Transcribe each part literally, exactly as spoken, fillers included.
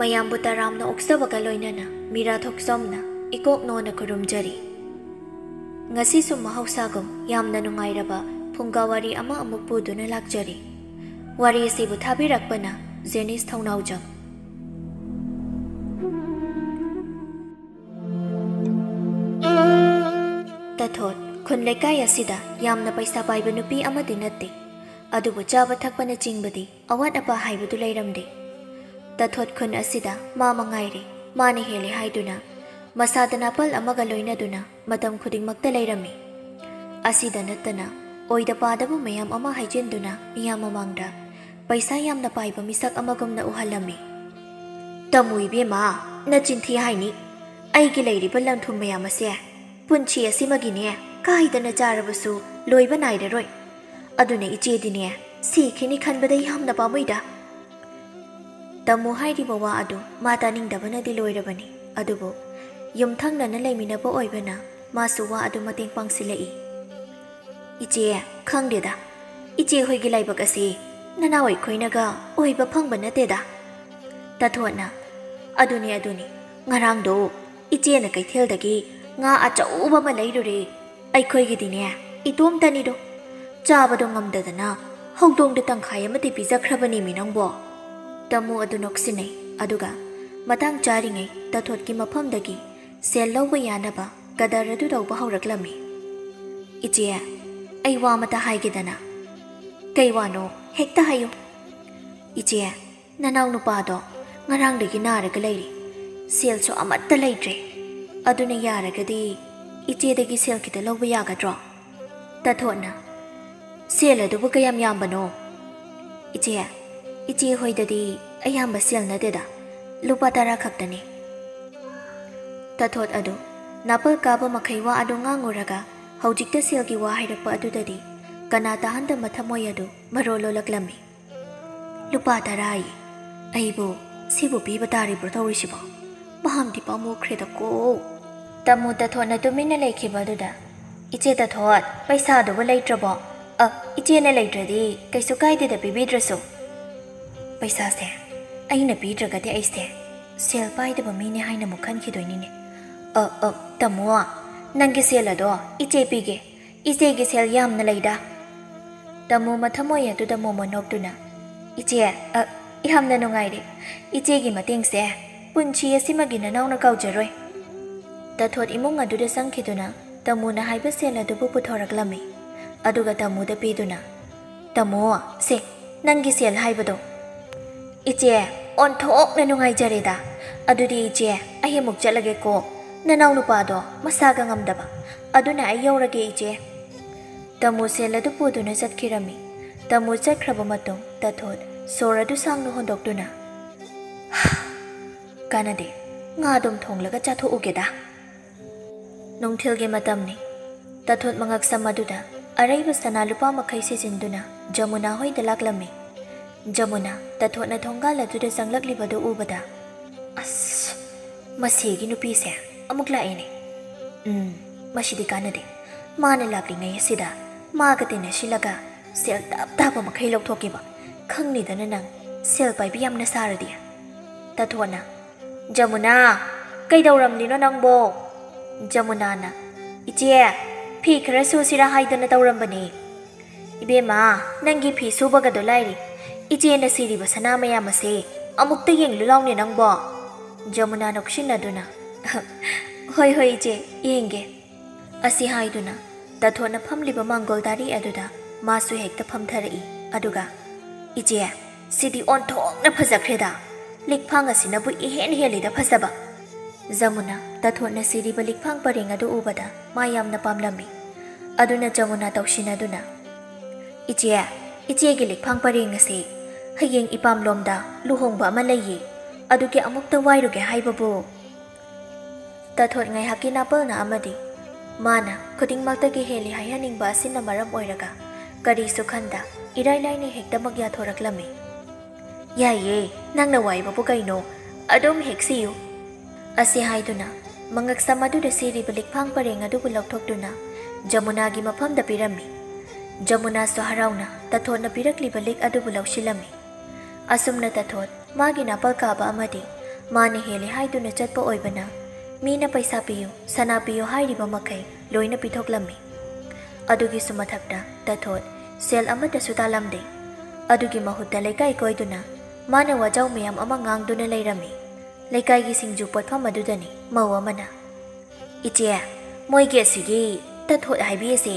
ꯃꯌꯥꯝꯕꯨ ꯇꯔꯥꯝꯅ ꯑꯣꯛꯆꯕꯒ ꯂꯣꯏꯅꯅ ꯃꯤꯔꯥ ꯊꯣꯛꯆꯣꯝꯅ ꯏꯀꯣꯛ ꯅꯣꯟꯅ ꯈꯨꯔꯨꯝꯖꯔꯤ꯫ ꯉꯁꯤꯁꯨ ꯃꯍꯧꯁꯥꯒꯨꯝ ꯌꯥꯝꯅ ꯅꯨꯡꯉꯥꯏꯔꯕ ꯐꯨꯡꯒꯥ ꯋꯥꯔꯤ ꯑꯃ ꯑꯃꯨꯛ ꯄꯨꯗꯨꯅ ꯂꯥꯛꯆꯔꯤ꯫ ꯋꯥꯔꯤ ꯑꯁꯤꯕꯨ ꯊꯥꯕꯤꯔꯛꯄꯅ ꯖꯦꯅꯤꯁ ꯊꯧꯅꯥꯎꯖꯝ꯫ ꯇꯊꯣꯠ ꯈꯨꯟ ꯂꯩꯀꯥꯏ ꯑꯁꯤꯗ ꯌꯥꯝꯅ ꯄꯩꯁꯥ ꯄꯥꯏꯕ ꯅꯨꯄꯤ ꯑꯃꯗꯤ ꯅꯠꯇꯦ, ꯑꯗꯨꯕꯨ ꯆꯥꯕ ꯊꯛꯄꯅꯆꯤꯡꯕꯗꯤ ꯑꯋꯥꯠ ꯑꯄꯥ ꯍꯥꯏꯕꯗꯨ ꯂꯩꯔꯝꯗꯦ꯫ ꯇꯊꯣꯠ ꯈꯨꯟ ꯑꯁꯤꯗ ꯃꯥ ꯃꯉꯥꯏꯔꯦ, ꯃꯥꯅ ꯍꯦꯜꯂꯦ ꯍꯥꯏꯗꯨꯅ ꯃꯁꯥꯗ ꯅꯥꯄꯜ ꯑꯃꯒ ꯂꯣꯏꯅꯗꯨꯅ ꯃꯇꯝ ꯈꯨꯗꯤꯡꯃꯛꯇ ꯂꯩꯔꯝꯃꯤ꯫ ꯑꯁꯤꯗ ꯅꯠꯇꯅ ꯑꯣꯏꯗ ꯄꯥꯗꯕ ꯃꯌꯥꯝ ꯑꯃ ꯍꯥꯏꯖꯤꯟꯗꯨꯅ ꯃꯤꯌꯥꯝ ꯃꯃꯥꯡꯗ ꯄꯩꯁꯥ ꯌꯥꯝꯅ ꯄꯥꯏꯕ ꯃꯤꯁꯛ ꯑꯃꯒꯨꯝꯅ ꯎꯍꯜꯂꯝꯃꯤ꯫ "ꯇꯥꯃꯣ ꯏꯕꯦꯝꯃ, ꯅꯆꯤꯟ ꯊꯤ ꯍꯥꯏꯅꯤ꯫ ꯑꯩꯒꯤ ꯂꯩꯔꯤꯕ ꯂꯟ ꯊꯨꯝ ꯃꯌꯥꯝ ꯑꯁꯦ ꯄꯨꯟꯁꯤ ꯑꯁꯤꯃꯒꯤꯅꯦ ꯀꯥꯏꯗꯅ ꯆꯥꯔꯕꯁꯨ ꯂꯣꯏꯕ ꯅꯥꯏꯔꯔꯣꯏ꯫ ꯑꯗꯨꯅ ꯏꯆꯦꯗꯤꯅꯦ ꯁꯤꯈꯤꯅꯤ ꯈꯟꯕꯗ ꯌꯥꯝꯅ ꯄꯥꯝꯃꯨꯏꯗ꯫" ꯇꯥꯃꯣ ꯍꯥꯏꯔꯤꯕ ꯋꯥ ꯑꯗꯨ ꯃꯥ ꯇꯥꯅꯤꯡꯗꯕꯅꯗꯤ ꯂꯣꯏꯔꯕꯅꯤ, ꯑꯗꯨꯕꯨ ꯌꯨꯝꯊꯪꯅꯅ ꯂꯩꯃꯤꯟꯅꯕ ꯑꯣꯏꯕꯅ ꯃꯥꯁꯨ ꯋꯥ ꯑꯗꯨ ꯃꯇꯦꯡ ꯄꯥꯡꯁꯤꯜꯂꯛꯏ꯫ "ꯏꯆꯦ, ꯈꯪꯗꯦꯗ, ꯏꯆꯦ ꯍꯣꯏꯒꯤ ꯂꯥꯏꯕꯛ ꯑꯁꯤ ꯅꯅꯥꯎ ꯑꯩꯈꯣꯏꯅꯒ ꯑꯣꯏꯕ ꯐꯪꯕ ꯅꯠꯇꯦꯗ꯫" ꯇꯊꯣꯠꯅ, "ꯑꯗꯨꯅꯤ, ꯑꯗꯨꯅꯤ, ꯉꯔꯥꯡꯗꯣ ꯏꯆꯦꯅ ꯀꯩꯊꯦꯜꯗꯒꯤ ꯉꯥ ꯑꯆꯧꯕ ꯑꯃ ꯂꯩꯔꯨꯔꯦ꯫ ꯑꯩꯈꯣꯏꯒꯤꯗꯤꯅꯦ ꯏꯇꯣꯝꯇꯅꯤꯗꯣ, ꯆꯥꯕꯗꯣ ꯉꯝꯗꯗꯅ ꯍꯧꯗꯣꯡꯗ ꯇꯪꯈꯥꯏ ꯑꯃꯗꯤ ꯄꯤꯖꯈ꯭ꯔꯕꯅꯦꯃꯤ ꯅꯪꯕꯣ꯫" ꯇꯥꯃꯣ ꯑꯗꯨ ꯅꯣꯛꯁꯤꯟꯅꯩ, ꯑꯗꯨꯒ ꯃꯇꯥꯡ ꯆꯥꯔꯤꯉꯩ ꯇꯊꯣꯠꯀꯤ ꯃꯐꯝꯗꯒꯤ ꯁꯦꯜ ꯂꯧꯕ ꯌꯥꯅꯕ ꯀꯗꯔ ꯑꯗꯨ ꯇꯧꯕ ꯍꯧꯔꯛꯂꯝꯃꯤ꯫ "ꯏꯆꯦ, ꯑꯩ ꯋꯥ ꯑꯃꯇ ꯍꯥꯏꯒꯦꯗꯅ꯫" "ꯀꯩ ꯋꯥꯅꯣ? ꯍꯦꯛꯇ ꯍꯥꯏꯌꯨ꯫" "ꯏꯆꯦ, ꯅꯅꯥꯎ ꯅꯨꯄꯥꯗꯣ ꯉꯔꯥꯡꯗꯒꯤ ꯅꯥꯔꯒ ꯂꯩꯔꯤ꯫ ꯁꯦꯜꯁꯨ ꯑꯃꯠꯇ ꯂꯩꯇ꯭ꯔꯦ꯫ ꯑꯗꯨꯅ ꯌꯥꯔꯒꯗꯤ ꯏꯆꯦꯗꯒꯤ ꯁꯦꯜ ꯈꯤꯇ ꯂꯧꯕ ꯌꯥꯒꯗ꯭ꯔꯣ?" ꯇꯊꯣꯠꯅ, "ꯁꯦꯜ ꯑꯗꯨꯕꯨ ꯀꯌꯥꯝ ꯌꯥꯝꯕꯅꯣ?" "ꯏꯆꯦ, ꯏꯆꯦ ꯍꯣꯏꯗꯗꯤ ꯑꯌꯥꯝꯕ ꯁꯦꯜ ꯅꯠꯇꯦꯗ, ꯂꯨꯄꯥ ꯇꯔꯥ ꯈꯛꯇꯅꯤ꯫" ꯇꯊꯣꯠ ꯑꯗꯨ ꯅꯥꯄꯜ ꯀꯥꯕ ꯃꯈꯩ ꯋꯥ ꯑꯗꯨ ꯉꯥꯡꯉꯨꯔꯒ ꯍꯧꯖꯤꯛꯇ ꯁꯦꯜꯒꯤ ꯋꯥ ꯍꯥꯏꯔꯛꯄ ꯑꯗꯨꯗꯗꯤ ꯀꯅꯥ ꯇꯥꯍꯟꯗꯕ ꯊꯃꯣꯏ ꯑꯗꯨ ꯃꯔꯣꯜ ꯂꯣꯜꯂꯛꯂꯝꯃꯤ꯫ "ꯂꯨꯄꯥ ꯇꯔꯥ ꯑꯌꯦ꯫ ꯑꯩꯕꯨ ꯁꯤꯕꯨ ꯄꯤꯕ ꯇꯥꯔꯤꯕ꯭ꯔꯣ ꯇꯧꯔꯤꯁꯤꯕꯣ? ꯄꯥꯝꯗꯤ ꯄꯥꯝꯃꯨꯈ꯭ꯔꯦꯗꯀꯣ꯫" ꯇꯥꯃꯣ ꯇꯊꯣꯠꯅ ꯇꯨꯃꯤꯟꯅ ꯂꯩꯈꯤꯕ ꯑꯗꯨꯗ, "ꯏꯆꯦ ꯇꯊꯣꯠ, ꯄꯩꯁꯥꯗꯨꯕꯨ ꯂꯩꯇ꯭ꯔꯕꯣ? ꯑ, ꯏꯆꯦꯅ ꯂꯩꯇ꯭ꯔꯗꯤ ꯀꯩꯁꯨ ꯀꯥꯏꯗꯦꯗ, ꯄꯤꯕꯤꯗ꯭ꯔꯁꯨ꯫" "ꯄꯩꯁꯥꯁꯦ ꯑꯩꯅ ꯄꯤꯗ꯭ꯔꯒꯗꯤ ꯑꯩꯁꯦ ꯁꯦꯜ ꯄꯥꯏꯗꯕ ꯃꯤꯅꯦ ꯍꯥꯏꯅ ꯑꯃꯨꯛ ꯈꯟꯈꯤꯗꯣꯏꯅꯤꯅꯦ꯫ ꯑ, ꯑ, ꯇꯥꯃꯣ, ꯅꯪꯒꯤ ꯁꯦꯜ ꯑꯗꯣ ꯏꯆꯦ ꯄꯤꯒꯦ꯫ ꯏꯆꯦꯒꯤ ꯁꯦꯜ ꯌꯥꯝꯅ ꯂꯩꯗ꯫ ꯇꯥꯃꯣ ꯃꯊꯃꯣꯏ ꯑꯗꯨꯗ ꯃꯣꯃꯣꯟ ꯅꯣꯛꯇꯨꯅ, "ꯏꯆꯦ, ꯑ, ꯌꯥꯝꯅ ꯅꯨꯡꯉꯥꯏꯔꯦ꯫ ꯏꯆꯦꯒꯤ ꯃꯇꯦꯡꯁꯦ ꯄꯨꯟꯁꯤ ꯑꯁꯤꯃꯒꯤ ꯅꯅꯥꯎꯅ ꯀꯥꯎꯖꯔꯣꯏ꯫" ꯇꯥꯊꯣꯠ ꯏꯃꯨꯡ ꯑꯗꯨꯗ ꯆꯪꯈꯤꯗꯨꯅ ꯇꯥꯃꯣꯅ ꯍꯥꯏꯕ ꯁꯦꯜ ꯑꯗꯨꯕꯨ ꯄꯨꯊꯣꯔꯛꯂꯝꯃꯤ꯫ ꯑꯗꯨꯒ ꯇꯥꯃꯣꯗ ꯄꯤꯗꯨꯅ, "ꯇꯥꯃꯣ, ꯁꯦ, ꯅꯪꯒꯤ ꯁꯦꯜ ꯍꯥꯏꯕꯗꯣ꯫" "ꯏꯆꯦ, ꯑꯣꯟꯊꯣꯛꯅ ꯅꯨꯡꯉꯥꯏꯖꯔꯦꯗ꯫ ꯑꯗꯨꯗꯤ ꯏꯆꯦ, ꯑꯩ ꯑꯃꯨꯛ ꯆꯠꯂꯒꯦꯀꯣ꯫ ꯅꯅꯥꯎ ꯅꯨꯄꯥꯗꯣ ꯃꯁꯥꯒ ꯉꯝꯗꯕ꯫ ꯑꯗꯨꯅ ꯑꯩ ꯌꯧꯔꯒꯦ, ꯏꯆꯦ꯫" ꯇꯥꯃꯣ ꯁꯦꯜ ꯑꯗꯨ ꯄꯨꯗꯨꯅ ꯆꯠꯈꯤꯔꯝꯃꯤ꯫ ꯇꯥꯃꯣ ꯆꯠꯈ꯭ꯔꯕ ꯃꯇꯨꯡ ꯇꯥꯊꯣꯠ ꯁꯣꯔ ꯑꯗꯨ ꯁꯥꯡꯅ ꯍꯣꯟꯗꯣꯛꯇꯨꯅ, "ꯀꯥꯟꯅꯗꯦ, ꯉꯥ ꯑꯗꯨꯝ ꯊꯣꯡꯂꯒ ꯆꯥꯊꯣꯛꯎꯒꯦꯗ꯫" ꯅꯨꯡꯊꯤꯜꯒꯤ ꯃꯇꯝꯅꯤ꯫ ꯇꯥꯊꯣꯠ ꯃꯉꯛꯁꯝ ꯑꯗꯨꯗ ꯑꯔꯩꯕ ꯁꯅꯥ ꯂꯨꯄꯥ ꯃꯈꯩ ꯁꯤꯖꯤꯟꯗꯨꯅ ꯖꯃꯨꯅꯥ ꯍꯣꯏꯗ ꯂꯥꯛꯂꯝꯃꯤ꯫ ꯖꯃꯨꯅꯥ ꯇꯥꯊꯣꯠꯅ ꯊꯣꯡꯒꯥꯜ ꯑꯗꯨꯗ ꯆꯪꯂꯛꯂꯤꯕꯗꯨ ꯎꯕꯗ, "ꯑꯁ, ꯃꯁꯤꯒꯤ ꯅꯨꯄꯤꯁꯦ ꯑꯃꯨꯛ ꯂꯥꯛꯏꯅꯦ꯫ ꯎꯝ, ꯃꯁꯤꯗꯤ ꯀꯥꯟꯅꯗꯦ꯫ ꯃꯥꯅ ꯂꯥꯛꯂꯤꯉꯩ ꯑꯁꯤꯗ ꯃꯥꯒ ꯇꯤꯟꯅꯁꯤꯜꯂꯒ ꯁꯦꯜ ꯇꯞ ꯇꯥꯕ ꯃꯈꯩ ꯂꯧꯊꯣꯛꯀꯦꯕ꯫ ꯈꯪꯅꯤꯗꯅ ꯅꯪ, ꯁꯦꯜ ꯄꯥꯏꯕꯤ ꯌꯥꯝꯅ ꯁꯥꯔꯗꯤ꯫" ꯇꯥꯊꯣꯠꯅ, "ꯖꯃꯨꯅꯥ, ꯀꯩꯗꯧꯔꯝꯂꯤꯅꯣ ꯅꯪꯕꯣ?" ꯖꯃꯨꯅꯥꯅ, "ꯏꯆꯦ, ꯐꯤ ꯈꯔ ꯁꯨꯁꯤꯔꯥ ꯍꯥꯏꯗꯅ ꯇꯧꯔꯝꯕꯅꯦ꯫" "ꯏꯕꯦꯝꯃ, ꯅꯪꯒꯤ ꯐꯤ ꯁꯨꯕꯒꯗꯣ ꯂꯥꯏꯔꯤ, ꯏꯆꯦꯅ ꯁꯤꯔꯤꯕ ꯁꯅꯥ ꯃꯌꯥꯝ ꯑꯁꯦ ꯑꯃꯨꯛꯇ ꯌꯦꯡꯂꯨ ꯂꯥꯎꯅꯦ ꯅꯪꯕꯣ꯫" ꯖꯃꯨꯅꯥ ꯅꯣꯛꯁꯤꯟꯅꯗꯨꯅ, "ꯍꯣꯏ, ꯍꯣꯏ ꯏꯆꯦ, ꯌꯦꯡꯒꯦ꯫" ꯑꯁꯤ ꯍꯥꯏꯗꯨꯅ ꯇꯥꯊꯣꯠꯅ ꯐꯝꯂꯤꯕ ꯃꯥꯡꯒꯣꯜ ꯗꯥꯔꯤ ꯑꯗꯨꯗ ꯃꯥꯁꯨ ꯍꯦꯛꯇ ꯐꯝꯊꯔꯛꯏ꯫ ꯑꯗꯨꯒ, "ꯏꯆꯦ, ꯁꯤꯗꯤ ꯑꯣꯟꯊꯣꯛꯅ ꯐꯖꯈ꯭ꯔꯦꯗ꯫ ꯂꯤꯛꯐꯥꯡ ꯑꯁꯤꯅꯕꯨ ꯏꯍꯦꯟ ꯍꯦꯜꯂꯤꯗ ꯐꯖꯕ꯫" ꯖꯃꯨꯅꯥ ꯇꯥꯊꯣꯠꯅ ꯁꯤꯔꯤꯕ ꯂꯤꯛꯐꯥꯡ ꯄꯔꯦꯡ ꯑꯗꯨ ꯎꯕꯗ ꯃꯥ ꯌꯥꯝꯅ ꯄꯥꯝꯂꯝꯃꯤ꯫ ꯑꯗꯨꯅ ꯖꯃꯨꯅꯥ ꯇꯧꯁꯤꯟꯅꯗꯨꯅ, "ꯏꯆꯦ, ꯏꯆꯦꯒꯤ ꯂꯤꯛꯐꯥꯡ ꯄꯔꯦꯡ ꯑꯁꯤ ꯍꯌꯦꯡ ꯏꯄꯥꯝꯂꯣꯝꯗ ꯂꯨꯍꯣꯡꯕ ꯑꯃ ꯂꯩꯌꯦ, ꯑꯗꯨꯒꯤ ꯑꯃꯨꯛꯇ ꯋꯥꯏꯔꯨꯒꯦ ꯍꯥꯏꯕꯕꯨ꯫" ꯇꯥꯊꯣꯠ ꯉꯥꯏꯍꯥꯛꯀꯤ ꯅꯥꯄꯜꯅ ꯑꯃꯗꯤ ꯃꯥꯅ ꯈꯨꯗꯤꯡꯃꯛꯇꯒꯤ ꯍꯦꯜꯂꯤ ꯍꯥꯏꯍꯟꯅꯤꯡꯕ ꯑꯁꯤꯅ ꯃꯔꯝ ꯑꯣꯏꯔꯒ ꯀꯔꯤꯁꯨ ꯈꯟꯗ ꯏꯔꯥꯏ ꯂꯥꯏꯅ ꯍꯦꯛꯇꯃꯛ ꯌꯥꯊꯣꯔꯛꯂꯝꯃꯤ꯫ "ꯌꯥꯏꯌꯦ, ꯅꯪꯅ ꯋꯥꯏꯕꯕꯨ ꯀꯩꯅꯣ, ꯑꯗꯨꯝ ꯍꯦꯛ ꯁꯤꯌꯨ꯫" ꯑꯁꯤ ꯍꯥꯏꯗꯨꯅ ꯃꯉꯛꯁꯝ ꯑꯗꯨꯗ ꯁꯤꯔꯤꯕ ꯂꯤꯛꯐꯥꯡ ꯄꯔꯦꯡ ꯑꯗꯨꯕꯨ ꯂꯧꯊꯣꯛꯇꯨꯅ ꯖꯃꯨꯅꯥꯒꯤ ꯃꯐꯝꯗ ꯄꯤꯔꯝꯃꯤ꯫ ꯖꯃꯨꯅꯥꯁꯨ ꯍꯔꯥꯎꯅ ꯇꯥꯊꯣꯠꯅ ꯄꯤꯔꯛꯂꯤꯕ ꯂꯤꯛ ꯑꯗꯨꯕꯨ ꯂꯧꯁꯤꯜꯂꯝꯃꯤ꯫ ꯑꯁꯨꯝꯅ ꯇꯥꯊꯣꯠ ꯃꯥꯒꯤ ꯅꯥꯄꯜ ꯀꯥꯕ ꯑꯃꯗꯤ ꯃꯥꯅ ꯍꯦꯜꯂꯦ ꯍꯥꯏꯗꯨꯅ ꯆꯠꯄ ꯑꯣꯏꯕꯅ, ꯃꯤꯅ ꯄꯩꯁꯥ ꯄꯤꯌꯨ, ꯁꯅꯥ ꯄꯤꯌꯨ ꯍꯥꯏꯔꯤꯕ ꯃꯈꯩ ꯂꯣꯏꯅ ꯄꯤꯊꯣꯛꯂꯝꯃꯤ꯫ ꯑꯗꯨꯒꯤꯁꯨ ꯃꯊꯛꯇ ꯇꯥꯊꯣꯠ ꯁꯦꯜ ꯑꯃꯠꯇꯁꯨ ꯇꯥꯜꯂꯝꯗꯦ꯫ ꯑꯗꯨꯒꯤ ꯃꯍꯨꯠꯇ ꯂꯩꯀꯥꯏ ꯀꯣꯏꯗꯨꯅ ꯃꯥꯅ ꯋꯥꯖꯥꯎ ꯃꯌꯥꯝ ꯑꯃ ꯉꯥꯡꯗꯨꯅ ꯂꯩꯔꯝꯃꯤ꯫ ꯂꯩꯀꯥꯏꯒꯤ ꯁꯤꯡꯖꯨ ꯄꯣꯠꯐꯝ ꯑꯗꯨꯗꯅꯤ ꯃꯧ ꯑꯃꯅ, "ꯏꯆꯦ, ꯃꯣꯏꯒꯤ ꯑꯁꯤꯒꯤ ꯇꯥꯊꯣꯠ ꯍꯥꯏꯕꯤ ꯑꯁꯦ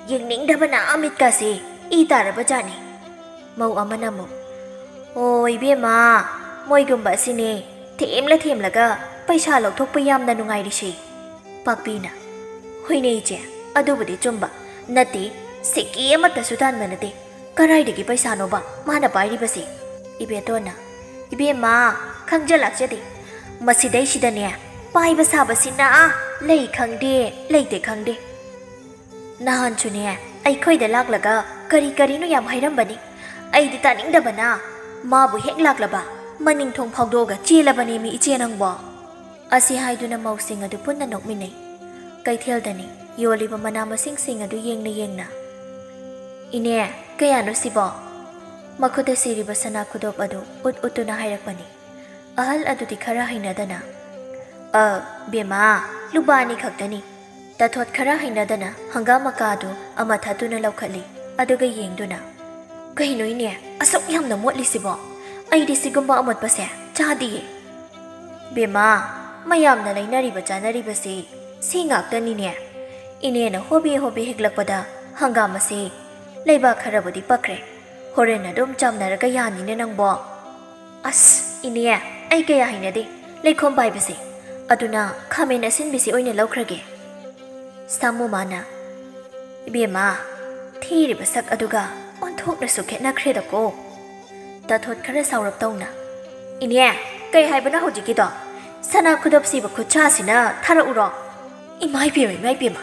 ꯌꯦꯡꯅꯤꯡꯗꯕꯅ ꯃꯤꯠꯀꯥꯁꯦ ꯏ ꯇꯥꯔꯕ ꯖꯥꯠꯅꯤ"꯫ ꯃꯧ ꯑꯃꯅ ꯑꯃꯨꯛ, "ꯑꯣ ꯏꯕꯦꯝꯃ, ꯃꯣꯏꯒꯨꯝꯕ ꯑꯁꯤꯅꯦ ꯊꯦꯝꯂ ꯊꯦꯝꯂꯒ ꯄꯩꯁꯥ ꯂꯧꯊꯣꯛꯄ ꯌꯥꯝꯅ ꯅꯨꯡꯉꯥꯏꯔꯤꯁꯦ"꯫ ꯄꯥꯛꯄꯤꯅ, "ꯍꯣꯏꯅꯦ ꯏꯆꯦ, ꯑꯗꯨꯕꯨꯗꯤ ꯆꯨꯝꯕ꯫ ꯅꯠꯇꯦ, ꯁꯤꯀꯤ ꯑꯃꯠꯇꯁꯨ ꯇꯥꯟꯕ ꯅꯠꯇꯦ꯫ ꯀꯔꯥꯏꯗꯒꯤ ꯄꯩꯁꯥꯅꯣꯕ ꯃꯥꯅ ꯄꯥꯏꯔꯤꯕꯁꯦ?" ꯏꯕꯦꯇꯣꯟꯅ, "ꯏꯕꯦꯝꯃ, ꯈꯪꯖ ꯂꯥꯛꯆꯗꯦ꯫ ꯃꯁꯤꯗꯩꯁꯤꯗꯅꯦ ꯄꯥꯏꯕ ꯁꯥꯕꯁꯤꯅ ꯂꯩ ꯈꯪꯗꯦ, ꯂꯩꯇꯦ ꯈꯪꯗꯦ꯫ ꯅꯍꯥꯟꯁꯨꯅꯦ ꯑꯩꯈꯣꯏꯗ ꯂꯥꯛꯂꯒ ꯀꯔꯤ ꯀꯔꯤꯅꯣ ꯌꯥꯝ ꯍꯥꯏꯔꯝꯕꯅꯤ꯫ ꯑꯩꯗꯤ ꯇꯥꯅꯤꯡꯗꯕꯅ ꯃꯥꯕꯨ ꯍꯦꯛ ꯂꯥꯛꯂꯕ ꯃꯅꯤꯡ ꯊꯣꯡ ꯐꯥꯎꯗꯣꯛꯑꯒ ꯆꯦꯜꯂꯕꯅꯦꯃꯤ ꯏꯆꯦ ꯅꯪꯕꯣ"꯫ ꯑꯁꯤ ꯍꯥꯏꯗꯨꯅ ꯃꯧꯁꯤꯡ ꯑꯗꯨ ꯄꯨꯟꯅ ꯅꯣꯛꯃꯤꯟꯅꯩ꯫ ꯀꯩꯊꯦꯜꯗꯅꯤ ꯌꯣꯜꯂꯤꯕ ꯃꯅꯥ ꯃꯁꯤꯡꯁꯤꯡ ꯑꯗꯨ ꯌꯦꯡꯅ ꯌꯦꯡꯅ, "ꯏꯅꯦ, ꯀꯌꯥꯅꯣ ꯁꯤꯕꯣ?" ꯃꯈꯨꯠꯇ ꯁꯤꯔꯤꯕ ꯁꯅꯥ ꯈꯨꯗꯣꯞ ꯑꯗꯨ ꯎꯠ ꯎꯠꯇꯨꯅ ꯍꯥꯏꯔꯛꯄꯅꯤ꯫ ꯑꯍꯜ ꯑꯗꯨꯗꯤ ꯈꯔ ꯍꯩꯅꯗꯅ, "ꯑ, ꯕꯦꯝꯃ, ꯂꯨꯄꯥ ꯑꯅꯤ ꯈꯛꯇꯅꯤ"꯫ ꯇꯥꯊꯣꯠ ꯈꯔ ꯍꯩꯅꯗꯅ ꯍꯪꯒꯥꯝ ꯃꯀꯥꯗꯨ ꯑꯃ ꯊꯠꯇꯨꯅ ꯂꯧꯈꯠꯂꯤ꯫ ꯑꯗꯨꯒ ꯌꯦꯡꯗꯨꯅ, "ꯀꯩꯅꯣ ꯏꯅꯦ, ꯑꯁꯨꯛ ꯌꯥꯝꯅ ꯃꯣꯠꯂꯤꯁꯤꯕꯣ? ꯑꯩꯗꯤ ꯁꯤꯒꯨꯝꯕ ꯑꯃꯣꯠꯄꯁꯦ ꯆꯥꯗꯤꯌꯦ"꯫ "ꯕꯦꯝꯃ, ꯃꯌꯥꯝꯅ ꯂꯩꯅꯔꯤꯕ ꯆꯥꯅꯔꯤꯕꯁꯤ ꯁꯤ ꯉꯥꯛꯇꯅꯤꯅꯦ꯫ ꯏꯅꯦꯅ ꯍꯣꯕꯦ ꯍꯣꯕꯦ ꯍꯦꯛꯂꯛꯄꯗ ꯍꯪꯒꯥꯝ ꯑꯁꯤ ꯂꯩꯕꯥꯛ ꯈꯔꯕꯨꯗꯤ ꯄꯛꯈ꯭ꯔꯦ꯫ ꯍꯣꯔꯦꯟ ꯑꯗꯨꯝ ꯆꯥꯝꯅꯔꯒ ꯌꯥꯅꯤꯅꯦ ꯅꯪꯕꯣ"꯫ "ꯑꯁ, ꯏꯅꯦ, ꯑꯩ ꯀꯌꯥ ꯍꯩꯅꯗꯦ ꯂꯩꯈꯣꯝ ꯄꯥꯏꯕꯁꯦ꯫ ꯑꯗꯨꯅ ꯈꯥꯃꯦꯟ ꯑꯁꯤꯟꯕꯤꯁꯤ ꯑꯣꯏꯅ ꯂꯧꯈ꯭ꯔꯒꯦ"꯫ ꯁꯥꯃꯨ ꯃꯥꯅ, "ꯏꯕꯦꯝꯃ, ꯊꯤꯔꯤꯕ ꯁꯛ ꯑꯗꯨꯒ ꯑꯣꯟꯊꯣꯛꯅꯁꯨ ꯈꯦꯠꯅꯈ꯭ꯔꯦꯗꯀꯣ"꯫ ꯇꯥꯊꯣꯠ ꯈꯔ ꯁꯥꯎꯔꯞ ꯇꯧꯅ, "ꯏꯅꯦ, ꯀꯩ ꯍꯥꯏꯕꯅꯣ ꯍꯧꯖꯤꯛꯀꯤꯗꯣ? ꯁꯅꯥ ꯈꯨꯗꯣꯞ ꯁꯤꯕ ꯈꯨꯠꯁꯥꯁꯤꯅ ꯊꯥꯔꯛꯎꯔꯣ? ꯏꯃꯥ ꯏꯕꯦꯝꯃ, ꯏꯃꯥ ꯏꯕꯦꯝꯃ,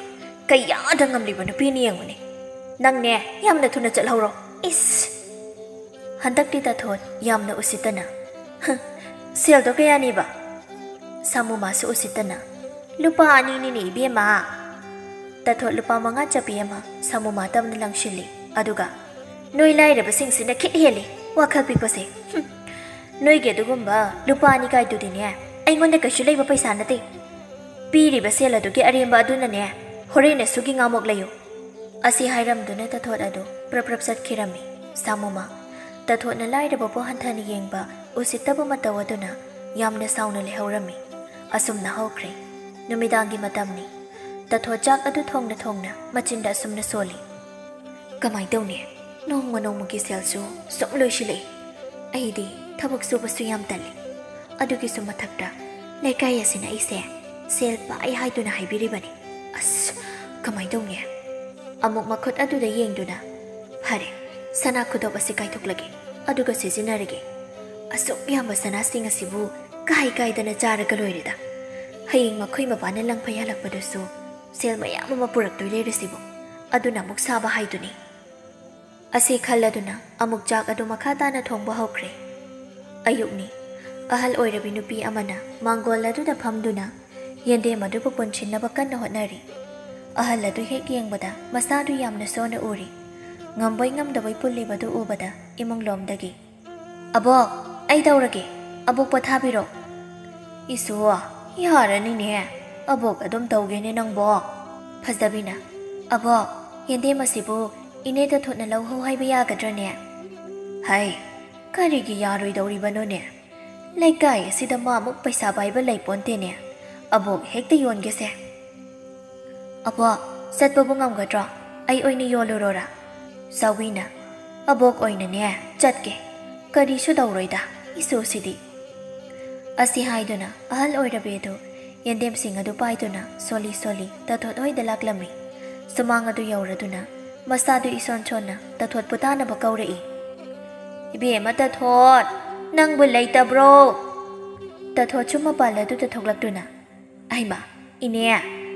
ꯀꯌꯥꯗ ꯉꯝꯂꯤꯕ ꯅꯨꯄꯤꯅꯤ ꯌꯦꯡꯉꯨꯅꯦ꯫ ꯅꯪꯅꯦ, ꯌꯥꯝꯅ ꯊꯨꯅ ꯆꯠꯍꯧꯔꯣ꯫ ꯏꯁ!" ꯍꯟꯗꯛꯇꯤ ꯇꯥꯊꯣꯠ ꯌꯥꯝꯅ ꯎꯁꯤꯠꯇꯅ, "ꯍ, ꯁꯦꯜꯗꯣ ꯀꯌꯥꯅꯦꯕ?" ꯁꯥꯃꯨ ꯃꯥꯁꯨ ꯎꯁꯤꯠꯇꯅ, "ꯂꯨꯄꯥ ꯑꯅꯤꯅꯤꯅꯦ ꯏꯕꯦꯝꯃ"꯫ ꯇꯥꯊꯣꯠ ꯂꯨꯄꯥ ꯃꯉꯥ ꯆꯞꯄꯤ ꯑꯃ ꯁꯥꯃꯨ ꯃꯥ ꯇꯝꯅ ꯂꯪꯁꯤꯜꯂꯤ꯫ ꯑꯗꯨꯒ, "ꯅꯣꯏ ꯂꯥꯏꯔꯕꯁꯤꯡꯁꯤꯅ ꯈꯤꯠ ꯍꯦꯜꯂꯤ ꯋꯥꯈꯜ ꯄꯤꯛꯄꯁꯦ꯫ ꯍꯨꯝ, "ꯅꯣꯏꯒꯤ ꯑꯗꯨꯒꯨꯝꯕ ꯂꯨꯄꯥ ꯑꯅꯤ ꯀꯥꯏꯗꯨꯗꯤꯅꯦ, ꯑꯩꯉꯣꯟꯗ ꯀꯩꯁꯨ ꯂꯩꯕ ꯄꯩꯁꯥ ꯅꯠꯇꯦ꯫ ꯄꯤꯔꯤꯕ ꯁꯦꯜ ꯑꯗꯨꯒꯤ ꯑꯔꯦꯝꯕ ꯑꯗꯨꯅꯅꯦ, ꯍꯣꯔꯦꯟ ꯑꯁꯨꯒꯤ ꯉꯥꯃꯣꯛ ꯂꯩꯌꯨ꯫" ꯑꯁꯤ ꯍꯥꯏꯔꯝꯗꯨꯅ ꯇꯥꯊꯣꯠ ꯑꯗꯨ ꯄ꯭ꯔꯞ ꯄ꯭ꯔꯞ ꯆꯠꯈꯤꯔꯝꯃꯤ꯫ ꯁꯥꯃꯨꯃ ꯇꯥꯊꯣꯠꯅ ꯂꯥꯏꯔꯕꯕꯨ ꯍꯟꯊꯅ ꯌꯦꯡꯕ ꯎꯁꯤꯠꯇꯕ ꯃꯇꯧ ꯑꯗꯨꯅ ꯌꯥꯝꯅ ꯁꯥꯎꯅ ꯂꯩꯍꯧꯔꯝꯃꯤ꯫ ꯑꯁꯨꯝꯅ ꯍꯧꯈ꯭ꯔꯦ ꯅꯨꯃꯤꯗꯥꯡꯒꯤ ꯃꯇꯝꯅꯤ꯫ ꯇꯥꯊꯣꯠ ꯆꯥꯛ ꯑꯗꯨ ꯊꯣꯡꯅ ꯊꯣꯡꯅ ꯃꯆꯤꯟꯗ ꯑꯁꯨꯝꯅ ꯁꯣꯜꯂꯤ꯫ "ꯀꯃꯥꯏ ꯇꯧꯅꯤ? ꯅꯣꯡꯃ ꯅꯣꯡꯃꯒꯤ ꯁꯦꯜꯁꯨ ꯁꯨꯝ ꯂꯣꯏꯁꯤꯜꯂꯛꯏ꯫ ꯑꯩꯗꯤ ꯊꯕꯛ ꯁꯨꯕꯁꯨ ꯌꯥꯝ ꯇꯜꯂꯤ꯫ ꯑꯗꯨꯒꯤꯁꯨ ꯃꯊꯛꯇ ꯂꯩꯀꯥꯏ ꯑꯁꯤꯅ ꯑꯩꯁꯦ ꯁꯦꯜ ꯄꯥꯏ ꯍꯥꯏꯗꯨꯅ ꯍꯥꯏꯕꯤꯔꯤꯕꯅꯤ꯫ ꯑꯁ, ꯀꯃꯥꯏ ꯇꯧꯅꯤ?" ꯑꯃꯨꯛ ꯃꯈꯨꯠ ꯑꯗꯨꯗ ꯌꯦꯡꯗꯨꯅ, "ꯐꯔꯦ, ꯁꯅꯥ ꯈꯨꯗꯣꯞ ꯑꯁꯤ ꯀꯥꯏꯊꯣꯛꯂꯒꯦ, ꯑꯗꯨꯒ ꯁꯤꯖꯤꯟꯅꯔꯒꯦ꯫ ꯑꯁꯨꯛ ꯌꯥꯝꯕ ꯁꯅꯥꯁꯤꯡ ꯑꯁꯤꯕꯨ ꯀꯥꯏ ꯀꯥꯏꯗꯅ ꯆꯥꯔꯒ ꯂꯣꯏꯔꯦꯗ꯫ ꯍꯌꯦꯡ ꯃꯈꯣꯏ ꯃꯄꯥꯅ ꯂꯪꯐꯩ ꯍꯜꯂꯛꯄꯗꯁꯨ ꯁꯦꯜ ꯃꯌꯥꯝ ꯑꯃ ꯄꯨꯔꯛꯇꯣꯏ ꯂꯩꯔꯁꯤꯕꯨ, ꯑꯗꯨꯅ ꯑꯃꯨꯛ ꯁꯥꯕ ꯍꯥꯏꯗꯨꯅꯤ꯫" ꯑꯁꯤ ꯈꯜꯂꯗꯨꯅ ꯑꯃꯨꯛ ꯆꯥꯛ ꯑꯗꯨ ꯃꯈꯥ ꯇꯥꯅ ꯊꯣꯡꯕ ꯍꯧꯈ꯭ꯔꯦ꯫ ꯑꯌꯨꯛꯅꯤ꯫ ꯑꯍꯜ ꯑꯣꯏꯔꯕꯤ ꯅꯨꯄꯤ ꯑꯃꯅ ꯃꯥꯡꯒꯣꯜ ꯑꯗꯨꯗ ꯐꯝꯗꯨꯅ ꯌꯦꯟꯗꯦꯝ ꯑꯗꯨꯕꯨ ꯄꯨꯟꯁꯤꯟꯅꯕ ꯀꯟꯅ ꯍꯣꯠꯅꯔꯤ꯫ ꯑꯍꯜ ꯑꯗꯨ ꯍꯦꯛ ꯌꯦꯡꯕꯗ ꯃꯁꯥꯗꯨ ꯌꯥꯝꯅ ꯁꯣꯟꯅ ꯎꯔꯤ꯫ ꯉꯝꯕꯣꯏ ꯉꯝꯗꯕꯣꯏ ꯄꯨꯜꯂꯤꯕꯗꯨ ꯎꯕꯗ ꯏꯃꯨꯡꯂꯣꯝꯗꯒꯤ, "ꯑꯕꯣꯛ, ꯑꯩ ꯇꯧꯔꯒꯦ꯫ ꯑꯕꯣꯛ ꯄꯣꯊꯥꯕꯤꯔꯣ꯫" "ꯏꯁꯨ, ꯌꯥꯔꯅꯤꯅꯦ꯫ ꯑꯕꯣꯛ ꯑꯗꯨꯝ ꯇꯧꯒꯦꯅꯦ ꯅꯪꯕꯣ꯫" ꯐꯖꯕꯤꯅ, "ꯑꯕꯣꯛ, ꯌꯦꯟꯗꯦꯝ ꯑꯁꯤꯕꯨ ꯏꯅꯦ ꯇꯥꯊꯣꯠꯅ ꯂꯧꯍꯧ ꯍꯥꯏꯕ ꯌꯥꯒꯗ꯭ꯔꯅꯦ?" "ꯍꯩ, ꯀꯔꯤꯒꯤ ꯌꯥꯔꯣꯏꯗꯧꯔꯤꯕꯅꯣꯅꯦ? ꯂꯩꯀꯥꯏ ꯑꯁꯤꯗ ꯃꯥꯃꯨꯛ ꯄꯩꯁꯥ ꯄꯥꯏꯕ ꯂꯩꯄꯣꯟꯇꯦꯅꯦ꯫ ꯑꯕꯣꯛ ꯍꯦꯛꯇ ꯌꯣꯟꯒꯦꯁꯦ꯫" "ꯑꯕꯣꯛ, ꯆꯠꯄꯕꯨ ꯉꯝꯒꯗ꯭ꯔꯣ? ꯑꯩ ꯑꯣꯏꯅ ꯌꯣꯜꯂꯨꯔꯣꯔꯥ?" ꯆꯥꯎꯕꯤꯅ, "ꯑꯕꯣꯛ ꯑꯣꯏꯅꯅꯦ ꯆꯠꯀꯦ꯫ ꯀꯔꯤꯁꯨ ꯇꯧꯔꯣꯏꯗ, ꯏꯁꯨꯁꯤꯗꯤ꯫" ꯑꯁꯤ ꯍꯥꯏꯗꯨꯅ ꯑꯍꯜ ꯑꯣꯏꯔꯕꯤ ꯑꯗꯨ ꯌꯦꯟꯗꯦꯝꯁꯤꯡ ꯑꯗꯨ ꯄꯥꯏꯗꯨꯅ ꯁꯣꯜꯂꯤ ꯁꯣꯜꯂꯤ ꯇꯥꯊꯣꯠ ꯍꯣꯏꯗ ꯂꯥꯛꯂꯝꯃꯤ꯫ ꯁꯨꯃꯥꯡ ꯑꯗꯨ ꯌꯧꯔꯗꯨꯅ ꯃꯁꯥꯗꯨ ꯏꯁꯣꯟ ꯁꯣꯟꯅ ꯇꯥꯊꯣꯠꯄꯨ ꯇꯥꯅꯕ ꯀꯧꯔꯛꯏ꯫ "ꯏꯕꯦꯝꯃ ꯇꯥꯊꯣꯠ, ꯅꯪꯕꯨ ꯂꯩꯇꯕ꯭ꯔꯣ?" ꯇꯥꯊꯣꯠꯁꯨ ꯃꯄꯥꯜ ꯑꯗꯨꯗ ꯊꯣꯛꯂꯛꯇꯨꯅ, "ꯑꯩꯃ, ꯏꯅꯦ,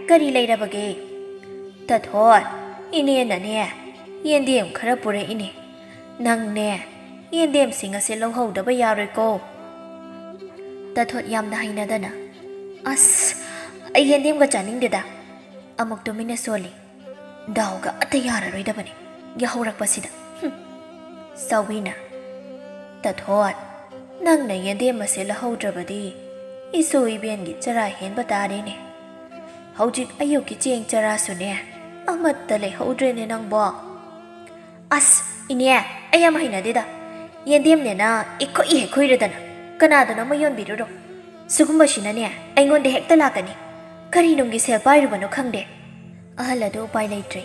ꯀꯔꯤ ꯂꯩꯔꯕꯒꯦ?" "ꯇꯥꯊꯣꯠ, ꯏꯅꯦꯅꯅꯦ ꯌꯦꯟꯗꯦꯝ ꯈꯔ ꯄꯨꯔꯛꯏꯅꯦ꯫ ꯅꯪꯅꯦ, ꯌꯦꯟꯗꯦꯝꯁꯤꯡ ꯑꯁꯦ ꯂꯧꯍꯧꯗꯕ ꯌꯥꯔꯣꯏꯀꯣ꯫" ꯇꯥꯊꯣꯠ ꯌꯥꯝꯅ ꯍꯩꯅꯗꯅ, "ꯑꯁ, ꯑꯩ ꯌꯦꯟꯗꯦꯝꯒ ꯆꯥꯅꯤꯡꯗꯦꯗ꯫" ꯑꯃꯨꯛ ꯇꯨꯃꯤꯟꯅ ꯁꯣꯜꯂꯤ꯫ "ꯗꯥꯎꯒ ꯑꯇ ꯌꯥꯔꯔꯣꯏꯗꯕꯅꯤ ꯌꯥꯍꯧꯔꯛꯄꯁꯤꯗ꯫" ꯍꯨꯝ꯫ ꯆꯥꯎꯕꯤꯅ, "ꯇꯥꯊꯣꯠ, "ꯅꯪꯅ ꯌꯦꯟꯗꯦꯝ ꯑꯁꯦ ꯂꯧꯍꯧꯗ꯭ꯔꯕꯗꯤ ꯏꯁꯨ ꯏꯕꯦꯟꯒꯤ ꯆꯔꯥ ꯍꯦꯟꯕ ꯇꯥꯔꯦꯅꯦ꯫ ꯍꯧꯖꯤꯛ ꯑꯌꯨꯛꯀꯤ ꯆꯦꯡ ꯆꯔꯥꯁꯨꯅꯦ, ꯑꯃꯠꯇ ꯂꯩꯍꯧꯗ꯭ꯔꯦꯅꯦ ꯅꯪꯕꯣ꯫" "ꯑꯁ, ꯏꯅꯦ, ꯑꯩ ꯌꯥꯝ ꯍꯩꯅꯗꯦꯗ꯫ ꯌꯦꯟꯗꯦꯝꯅꯦꯅ ꯏꯈꯨꯏ ꯍꯦꯛ ꯈꯨꯏꯔꯗꯅ ꯀꯅꯥꯗꯅꯣ ꯑꯃ ꯌꯣꯟꯕꯤꯔꯨꯔꯣ꯫ ꯁꯤꯒꯨꯝꯕꯁꯤꯅꯅꯦ ꯑꯩꯉꯣꯟꯗ ꯍꯦꯛꯇ ꯂꯥꯛꯀꯅꯤ꯫ ꯀꯔꯤ ꯅꯨꯡꯒꯤ ꯁꯦꯜ ꯄꯥꯏꯔꯨꯕꯅꯣ ꯈꯪꯗꯦ꯫" ꯑꯍꯜ ꯑꯗꯨ ꯎꯄꯥꯏ ꯂꯩꯇ꯭ꯔꯦ꯫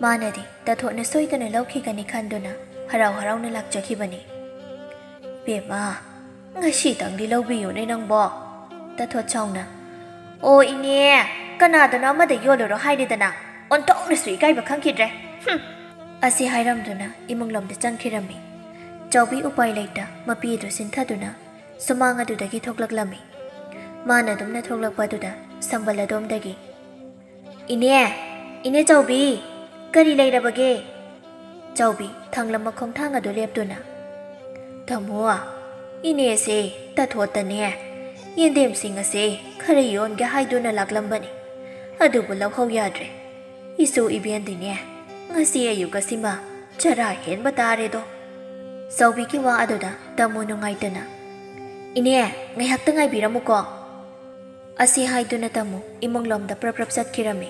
ꯃꯥꯅꯗꯤ ꯇꯥꯊꯣꯠꯅ ꯁꯣꯏꯗꯅ ꯂꯧꯈꯤꯒꯅꯤ ꯈꯟꯗꯨꯅ ꯍꯔꯥꯎ ꯍꯔꯥꯎꯅ ꯂꯥꯛꯆꯈꯤꯕꯅꯤ꯫ "ꯕꯦꯝꯃ, ꯉꯁꯤꯇꯪꯗꯤ ꯂꯧꯕꯤꯌꯨꯅꯦ ꯅꯪꯕꯣ꯫" ꯇꯥꯊꯣꯠ ꯆꯥꯎꯅ, "ꯑꯣ ꯏꯅꯦ, ꯀꯅꯥꯗꯅꯣ ꯑꯃꯗ ꯌꯣꯜꯂꯨꯔꯣ ꯍꯥꯏꯔꯦꯗꯅ, ꯑꯣꯟꯊꯣꯛꯅꯁꯨ ꯏꯀꯥꯏꯕ ꯈꯪꯈꯤꯗ꯭ꯔꯦ꯫ ꯍꯨꯝ!" ꯑꯁꯤ ꯍꯥꯏꯔꯝꯗꯨꯅ ꯏꯃꯨꯡꯂꯣꯝꯗ ꯆꯪꯈꯤꯔꯝꯃꯤ꯫ ꯆꯥꯎꯕꯤ ꯎꯄꯥꯏ ꯂꯩꯇ ꯃꯄꯤ ꯑꯗꯨ ꯁꯤꯟꯊꯗꯨꯅ ꯁꯨꯃꯥꯡ ꯑꯗꯨꯗꯒꯤ ꯊꯣꯛꯂꯛꯂꯝꯃꯤ꯫ ꯃꯥꯅ ꯑꯗꯨꯝꯅ ꯊꯣꯛꯂꯛꯄ ꯑꯗꯨꯗ ꯁꯝꯕꯜ ꯑꯗꯣꯝꯗꯒꯤ, "ꯏꯅꯦ, ꯏꯅꯦ ꯆꯥꯎꯕꯤ, ꯀꯔꯤ ꯂꯩꯔꯕꯒꯦ?" ꯆꯥꯎꯕꯤ ꯊꯥꯡꯂꯝꯕ ꯈꯣꯡꯊꯥꯡ ꯑꯗꯨ ꯂꯦꯞꯇꯨꯅ, "ꯇꯥꯃꯣ, ꯏꯅꯦꯁꯦ ꯇꯥꯊꯣꯠꯇꯅꯦ ꯌꯦꯟꯗꯦꯝꯁꯤꯡ ꯑꯁꯦ ꯈꯔ ꯌꯣꯟꯒꯦ ꯍꯥꯏꯗꯨꯅ ꯂꯥꯛꯂꯝꯕꯅꯤ, ꯑꯗꯨꯕꯨ ꯂꯧꯍꯧ ꯌꯥꯗ꯭ꯔꯦ꯫ ꯏꯁꯨ ꯏꯕꯦꯟꯗꯤꯅꯦ ꯉꯁꯤ ꯑꯌꯨꯛ ꯑꯁꯤꯃ ꯆꯔꯥ ꯍꯦꯟꯕ ꯇꯥꯔꯦꯗꯣ꯫" ꯆꯥꯎꯕꯤꯒꯤ ꯋꯥ ꯑꯗꯨꯗ ꯇꯥꯃꯣ ꯅꯨꯡꯉꯥꯏꯇꯅ, "ꯏꯅꯦ, ꯉꯥꯏꯍꯥꯛꯇ ꯉꯥꯏꯕꯤꯔꯝꯃꯨꯀꯣ꯫" ꯑꯁꯤ ꯍꯥꯏꯗꯨꯅ ꯇꯥꯃꯣ ꯏꯃꯨꯡꯂꯣꯝꯗ ꯄ꯭ꯔꯞ ꯄ꯭ꯔꯞ ꯆꯠꯈꯤꯔꯝꯃꯤ꯫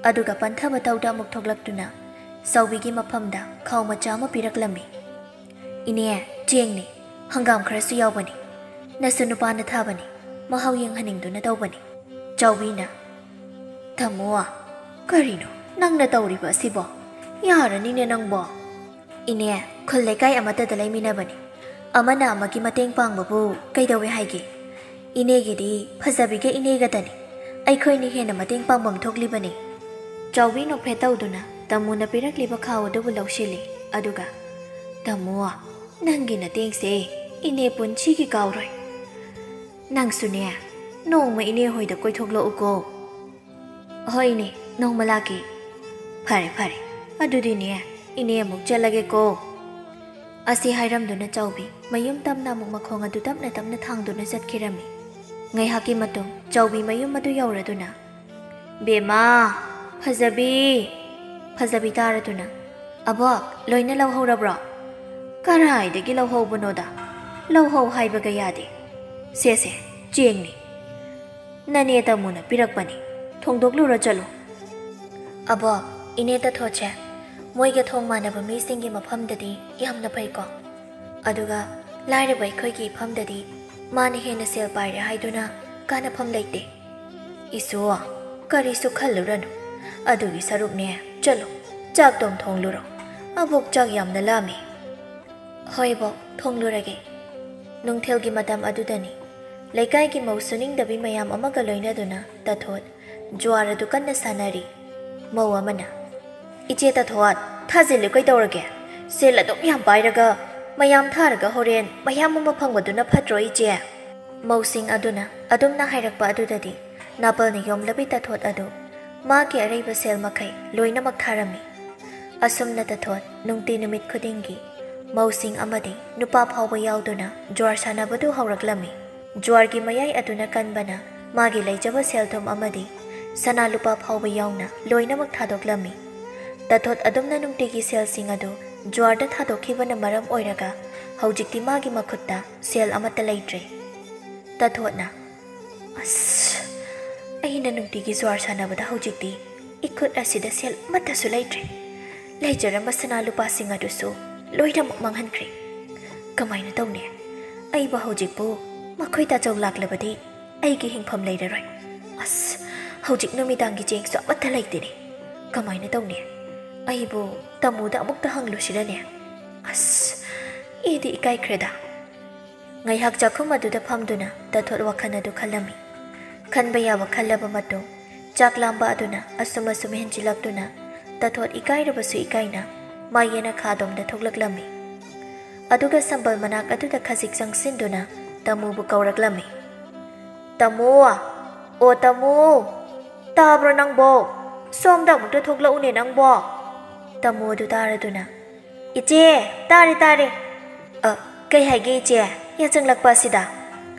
ꯑꯗꯨꯒ ꯄꯟꯊꯕ ꯇꯧꯗ ꯑꯃꯨꯛ ꯊꯣꯛꯂꯛꯇꯨꯅ ꯆꯥꯎꯕꯤꯒꯤ ꯃꯐꯝꯗ ꯈꯥꯎ ꯃꯆꯥ ꯑꯃ ꯄꯤꯔꯛꯂꯝꯃꯤ꯫ "ꯏꯅꯦ, ꯆꯦꯡꯅꯤ, ꯍꯪꯒꯥꯝ ꯈꯔꯁꯨ ꯌꯥꯎꯕꯅꯤ꯫ ꯅꯁꯨ ꯅꯨꯄꯥꯅ ꯊꯥꯕꯅꯤ, ꯃꯍꯥꯎ ꯌꯦꯡꯍꯟꯅꯤꯡꯗꯨꯅ ꯇꯧꯕꯅꯤ꯫" ꯆꯥꯎꯕꯤꯅ, "ꯇꯥꯃꯣ, ꯀꯔꯤꯅꯣ ꯅꯪꯅ ꯇꯧꯔꯤꯕ ꯑꯁꯤꯕꯣ? ꯌꯥꯔꯅꯤꯅꯦ ꯅꯪꯕꯣ꯫" "ꯏꯅꯦ, ꯈꯨꯜ ꯂꯩꯀꯥꯏ ꯑꯃꯠꯇꯗ ꯂꯩꯃꯤꯟꯅꯕꯅꯤ꯫ ꯑꯃꯅ ꯑꯃꯒꯤ ꯃꯇꯦꯡ ꯄꯥꯡꯕꯕꯨ ꯀꯩꯗꯧꯋꯦ ꯍꯥꯏꯒꯦ? ꯏꯅꯦꯒꯤꯗꯤ ꯐꯖꯕꯤꯒ ꯏꯅꯦꯒꯗꯅꯤ꯫ ꯑꯩꯈꯣꯏꯅꯤ ꯍꯦꯟꯅ ꯃꯇꯦꯡ ꯄꯥꯡꯐꯝ ꯊꯣꯛꯂꯤꯕꯅꯤ꯫" ꯆꯥꯎꯕꯤ ꯅꯣꯛꯐꯦꯠ ꯇꯧꯗꯨꯅ ꯇꯥꯃꯣꯅ ꯄꯤꯔꯛꯂꯤꯕ ꯈꯥꯎ ꯑꯗꯨꯕꯨ ꯂꯧꯁꯤꯜꯂꯤ꯫ ꯑꯗꯨꯒ, "ꯇꯥꯃꯣ, ꯅꯪꯒꯤ ꯅꯇꯦꯡꯁꯦ ꯏꯅꯦ ꯄꯨꯟꯁꯤꯒꯤ ꯀꯥꯎꯔꯣꯏ꯫ ꯅꯪꯁꯨꯅꯦ, ꯅꯣꯡꯃ ꯏꯅꯦ ꯍꯣꯏꯗ ꯀꯣꯏꯊꯣꯛꯂꯛꯎꯀꯣ꯫" "ꯍꯣꯏꯅꯦ, ꯅꯣꯡꯃ ꯂꯥꯛꯀꯦ꯫" "ꯐꯔꯦ, ꯐꯔꯦ꯫ ꯑꯗꯨꯗꯤꯅꯦ, ꯏꯅꯦ ꯑꯃꯨꯛ ꯆꯠꯂꯒꯦꯀꯣ꯫" ꯑꯁꯤ ꯍꯥꯏꯔꯝꯗꯨꯅ ꯆꯥꯎꯕꯤ ꯃꯌꯨꯝ ꯇꯝꯅ ꯑꯃꯨꯛ ꯃꯈꯣꯡ ꯑꯗꯨ ꯇꯞꯅ ꯇꯞꯅ ꯊꯥꯡꯗꯨꯅ ꯆꯠꯈꯤꯔꯝꯃꯤ꯫ ꯉꯥꯏꯍꯥꯛꯀꯤ ꯃꯇꯨꯡ ꯆꯥꯎꯕꯤ ꯃꯌꯨꯝ ꯑꯗꯨ ꯌꯧꯔꯗꯨꯅ, "ꯕꯦꯝꯃ, ꯐꯖꯕꯤ!" ꯐꯖꯕꯤ ꯇꯥꯔꯗꯨꯅ, "ꯑꯕꯣꯛ, ꯂꯣꯏꯅ ꯂꯧꯍꯧꯔꯕ꯭ꯔꯣ?" "ꯀꯔꯥꯏꯗꯒꯤ ꯂꯧꯍꯧꯕꯅꯣꯗ?" ꯂꯧꯍꯧ ꯍꯥꯏꯕꯒ ꯌꯥꯗꯦ꯫ ꯁꯦ ꯁꯦ, ꯆꯦꯡꯅꯤ꯫ ꯅꯅꯦ ꯇꯥꯃꯣꯅ ꯄꯤꯔꯛꯄꯅꯤ꯫ ꯊꯣꯡꯗꯣꯛꯂꯨꯔꯣ ꯆꯠꯂꯣ꯫ ꯑꯕꯣꯛ, ꯏꯅꯦ ꯇꯥꯊꯣꯠꯁꯦ ꯃꯣꯏꯒ ꯊꯣꯡ ꯃꯥꯟꯅꯕ ꯃꯤꯁꯤꯡꯒꯤ ꯃꯐꯝꯗꯗꯤ ꯌꯥꯝꯅ ꯐꯩꯀꯣ꯫ ꯑꯗꯨꯒ ꯂꯥꯏꯔꯕ ꯑꯩꯈꯣꯏꯒꯤ ꯏꯐꯝꯗꯗꯤ ꯃꯥꯅ ꯍꯦꯟꯅ ꯁꯦꯜ ꯄꯥꯏꯔꯦ ꯍꯥꯏꯗꯨꯅ ꯀꯥꯟꯅꯐꯝ ꯂꯩꯇꯦ꯫ ꯏꯁꯨ, ꯀꯔꯤꯁꯨ ꯈꯜꯂꯨꯔꯅꯨ꯫ ꯑꯗꯨꯒꯤ ꯁꯔꯨꯛꯅꯦ, ꯆꯠꯂꯣ, ꯆꯥꯛꯇꯣꯝ ꯊꯣꯡꯂꯨꯔꯣ꯫ ꯑꯕꯣꯛ ꯆꯥꯛ ꯌꯥꯝꯅ ꯂꯥꯝꯃꯤ꯫ ꯍꯣꯏ ꯕꯣꯛ, ꯊꯣꯡꯂꯨꯔꯒꯦ꯫ ꯅꯨꯡꯊꯤꯜꯒꯤ ꯃꯇꯝ ꯑꯗꯨꯗꯅꯤ꯫ ꯂꯩꯀꯥꯏꯒꯤ ꯃꯧ ꯁꯨꯅꯤꯡꯗꯕꯤ ꯃꯌꯥꯝ ꯑꯃꯒ ꯂꯣꯏꯅꯗꯨꯅ ꯇꯥꯊꯣꯠ ꯖꯨꯋꯥꯔ ꯑꯗꯨ ꯀꯟꯅ ꯁꯥꯟꯅꯔꯤ꯫ ꯃꯧ ꯑꯃꯅ, "ꯏꯆꯦ ꯇꯥꯊꯣꯠ, ꯊꯥꯖꯤꯜꯂꯨ ꯀꯩꯗꯧꯔꯒꯦ? ꯁꯦꯜ ꯑꯗꯨꯛ ꯌꯥꯝ ꯄꯥꯏꯔꯒ ꯃꯌꯥꯝ ꯊꯥꯔꯒ ꯍꯣꯔꯦꯟ ꯃꯌꯥꯝ ꯑꯃ ꯐꯪꯕꯗꯨꯅ ꯐꯠꯇ꯭ꯔꯣ ꯏꯆꯦ?" ꯃꯧꯁꯤꯡ ꯑꯗꯨꯅ ꯑꯗꯨꯝꯅ ꯍꯥꯏꯔꯛꯄ ꯑꯗꯨꯗꯗꯤ ꯅꯥꯄꯜꯅ ꯌꯣꯝꯂꯕꯤ ꯇꯥꯊꯣꯠ ꯑꯗꯨ ꯃꯥꯒꯤ ꯑꯔꯩꯕ ꯁꯦꯜ ꯃꯈꯩ ꯂꯣꯏꯅꯃꯛ ꯊꯥꯔꯝꯃꯤ꯫ ꯑꯁꯨꯝꯅ ꯇꯥꯊꯣꯠ ꯅꯨꯡꯇꯤ ꯅꯨꯃꯤꯠ ꯈꯨꯗꯤꯡꯒꯤ ꯃꯧꯁꯤꯡ ꯑꯃꯗꯤ ꯅꯨꯄꯥ ꯐꯥꯎꯕ ꯌꯥꯎꯗꯨꯅ ꯖꯨꯋꯥꯔ ꯁꯥꯟꯅꯕꯗꯨ ꯍꯧꯔꯛꯂꯝꯃꯤ꯫ ꯖꯨꯋꯥꯔꯒꯤ ꯃꯌꯥꯏ ꯑꯗꯨꯅ ꯀꯟꯕꯅ ꯃꯥꯒꯤ ꯂꯩꯖꯕ ꯁꯦꯜ ꯊꯨꯝ ꯑꯃꯗꯤ ꯁꯅꯥ ꯂꯨꯄꯥ ꯐꯥꯎꯕ ꯌꯥꯎꯅ ꯂꯣꯏꯅꯃꯛ ꯊꯥꯗꯣꯛꯂꯝꯃꯤ꯫ ꯇꯥꯊꯣꯠ ꯑꯗꯨꯝꯅ ꯅꯨꯡꯇꯤꯒꯤ ꯁꯦꯜꯁꯤꯡ ꯑꯗꯨ ꯖꯨꯋꯥꯔꯗ ꯊꯥꯗꯣꯛꯈꯤꯕꯅ ꯃꯔꯝ ꯑꯣꯏꯔꯒ ꯍꯧꯖꯤꯛꯇꯤ ꯃꯥꯒꯤ ꯃꯈꯨꯠꯇ ꯁꯦꯜ ꯑꯃꯠꯇ ꯂꯩꯇ꯭ꯔꯦ꯫ ꯇꯥꯊꯣꯠꯅ, "ꯑꯁ, ꯑꯩꯅ ꯅꯨꯡꯇꯤꯒꯤ ꯖꯨꯋꯥꯔ ꯁꯥꯟꯅꯕꯗ ꯍꯧꯖꯤꯛꯇꯤ ꯏꯈꯨꯠ ꯑꯁꯤꯗ ꯁꯦꯜ ꯑꯃꯠꯇꯁꯨ ꯂꯩꯇ꯭ꯔꯦ꯫ ꯂꯩꯖꯔꯝꯕ ꯁꯅꯥ ꯂꯨꯄꯥꯁꯤꯡ ꯑꯗꯨꯁꯨ ꯂꯣꯏꯅꯃꯛ ꯃꯥꯡꯍꯟꯈ꯭ꯔꯦ꯫ ꯀꯃꯥꯏꯅ ꯇꯧꯅꯤ? ꯑꯩꯕꯨ ꯍꯧꯖꯤꯛꯄꯨ ꯃꯈꯣꯏ ꯇꯥꯆꯧ ꯂꯥꯛꯂꯕꯗꯤ ꯑꯩꯒꯤ ꯍꯤꯡꯐꯝ ꯂꯩꯔꯔꯣꯏ꯫ ꯑꯁ, ꯍꯧꯖꯤꯛ ꯅꯨꯃꯤꯗꯥꯡꯒꯤ ꯆꯦꯡꯁꯨ ꯑꯃꯠꯇ ꯂꯩꯇꯦꯅꯦ꯫ ꯀꯃꯥꯏꯅ ꯇꯧꯅꯤ? ꯑꯩꯕꯨ ꯇꯥꯃꯣꯗ ꯑꯃꯨꯛꯇ ꯍꯪꯂꯨꯁꯤꯔꯅꯦ? ꯑꯁ, ꯑꯩꯗꯤ ꯏꯀꯥꯏꯈ꯭ꯔꯦꯗ꯫" ꯉꯥꯏꯍꯥꯛ ꯆꯥꯛꯈꯨꯝ ꯑꯗꯨꯗ ꯐꯝꯗꯨꯅ ꯇꯥꯊꯣꯠ ꯋꯥꯈꯜ ꯑꯗꯨ ꯈꯜꯂꯝꯃꯤ꯫ ꯈꯟꯕ ꯌꯥꯕ ꯈꯜꯂꯕ ꯃꯇꯨꯡ, ꯆꯥꯛ ꯂꯥꯝꯕ ꯑꯗꯨꯅ ꯑꯁꯨꯝ ꯑꯁꯨꯝ ꯍꯦꯟꯖꯤꯜꯂꯛꯇꯨꯅ ꯇꯥꯊꯣꯠ ꯏꯀꯥꯏꯔꯕꯁꯨ ꯏꯀꯥꯏꯅ ꯃꯥ ꯌꯦꯅꯈꯥꯗꯣꯝꯗ ꯊꯣꯛꯂꯛꯂꯝꯃꯤ꯫ ꯑꯗꯨꯒ ꯁꯝꯕꯜ ꯃꯅꯥꯛ ꯑꯗꯨꯗ ꯈꯖꯤꯛ ꯆꯪꯁꯤꯟꯗꯨꯅ ꯇꯥꯃꯣꯕꯨ ꯀꯧꯔꯛꯂꯝꯃꯤ꯫ "ꯇꯥꯃꯣ! ꯑꯣ ꯇꯥꯃꯣ! ꯇꯥꯕ꯭ꯔꯣ ꯅꯪꯕꯣ? ꯁꯣꯝꯗ ꯑꯃꯨꯛꯇ ꯊꯣꯛꯂꯛꯎꯅꯦ ꯅꯪꯕꯣ!" ꯇꯥꯃꯣ ꯑꯗꯨ ꯇꯥꯔꯗꯨꯅ, "ꯏꯆꯦ, ꯇꯥꯔꯦ, ꯇꯥꯔꯦ꯫ ꯑ, ꯀꯩ ꯍꯥꯏꯒꯦ ꯏꯆꯦ, ꯌꯥꯆꯪꯂꯛꯄ ꯑꯁꯤꯗ?"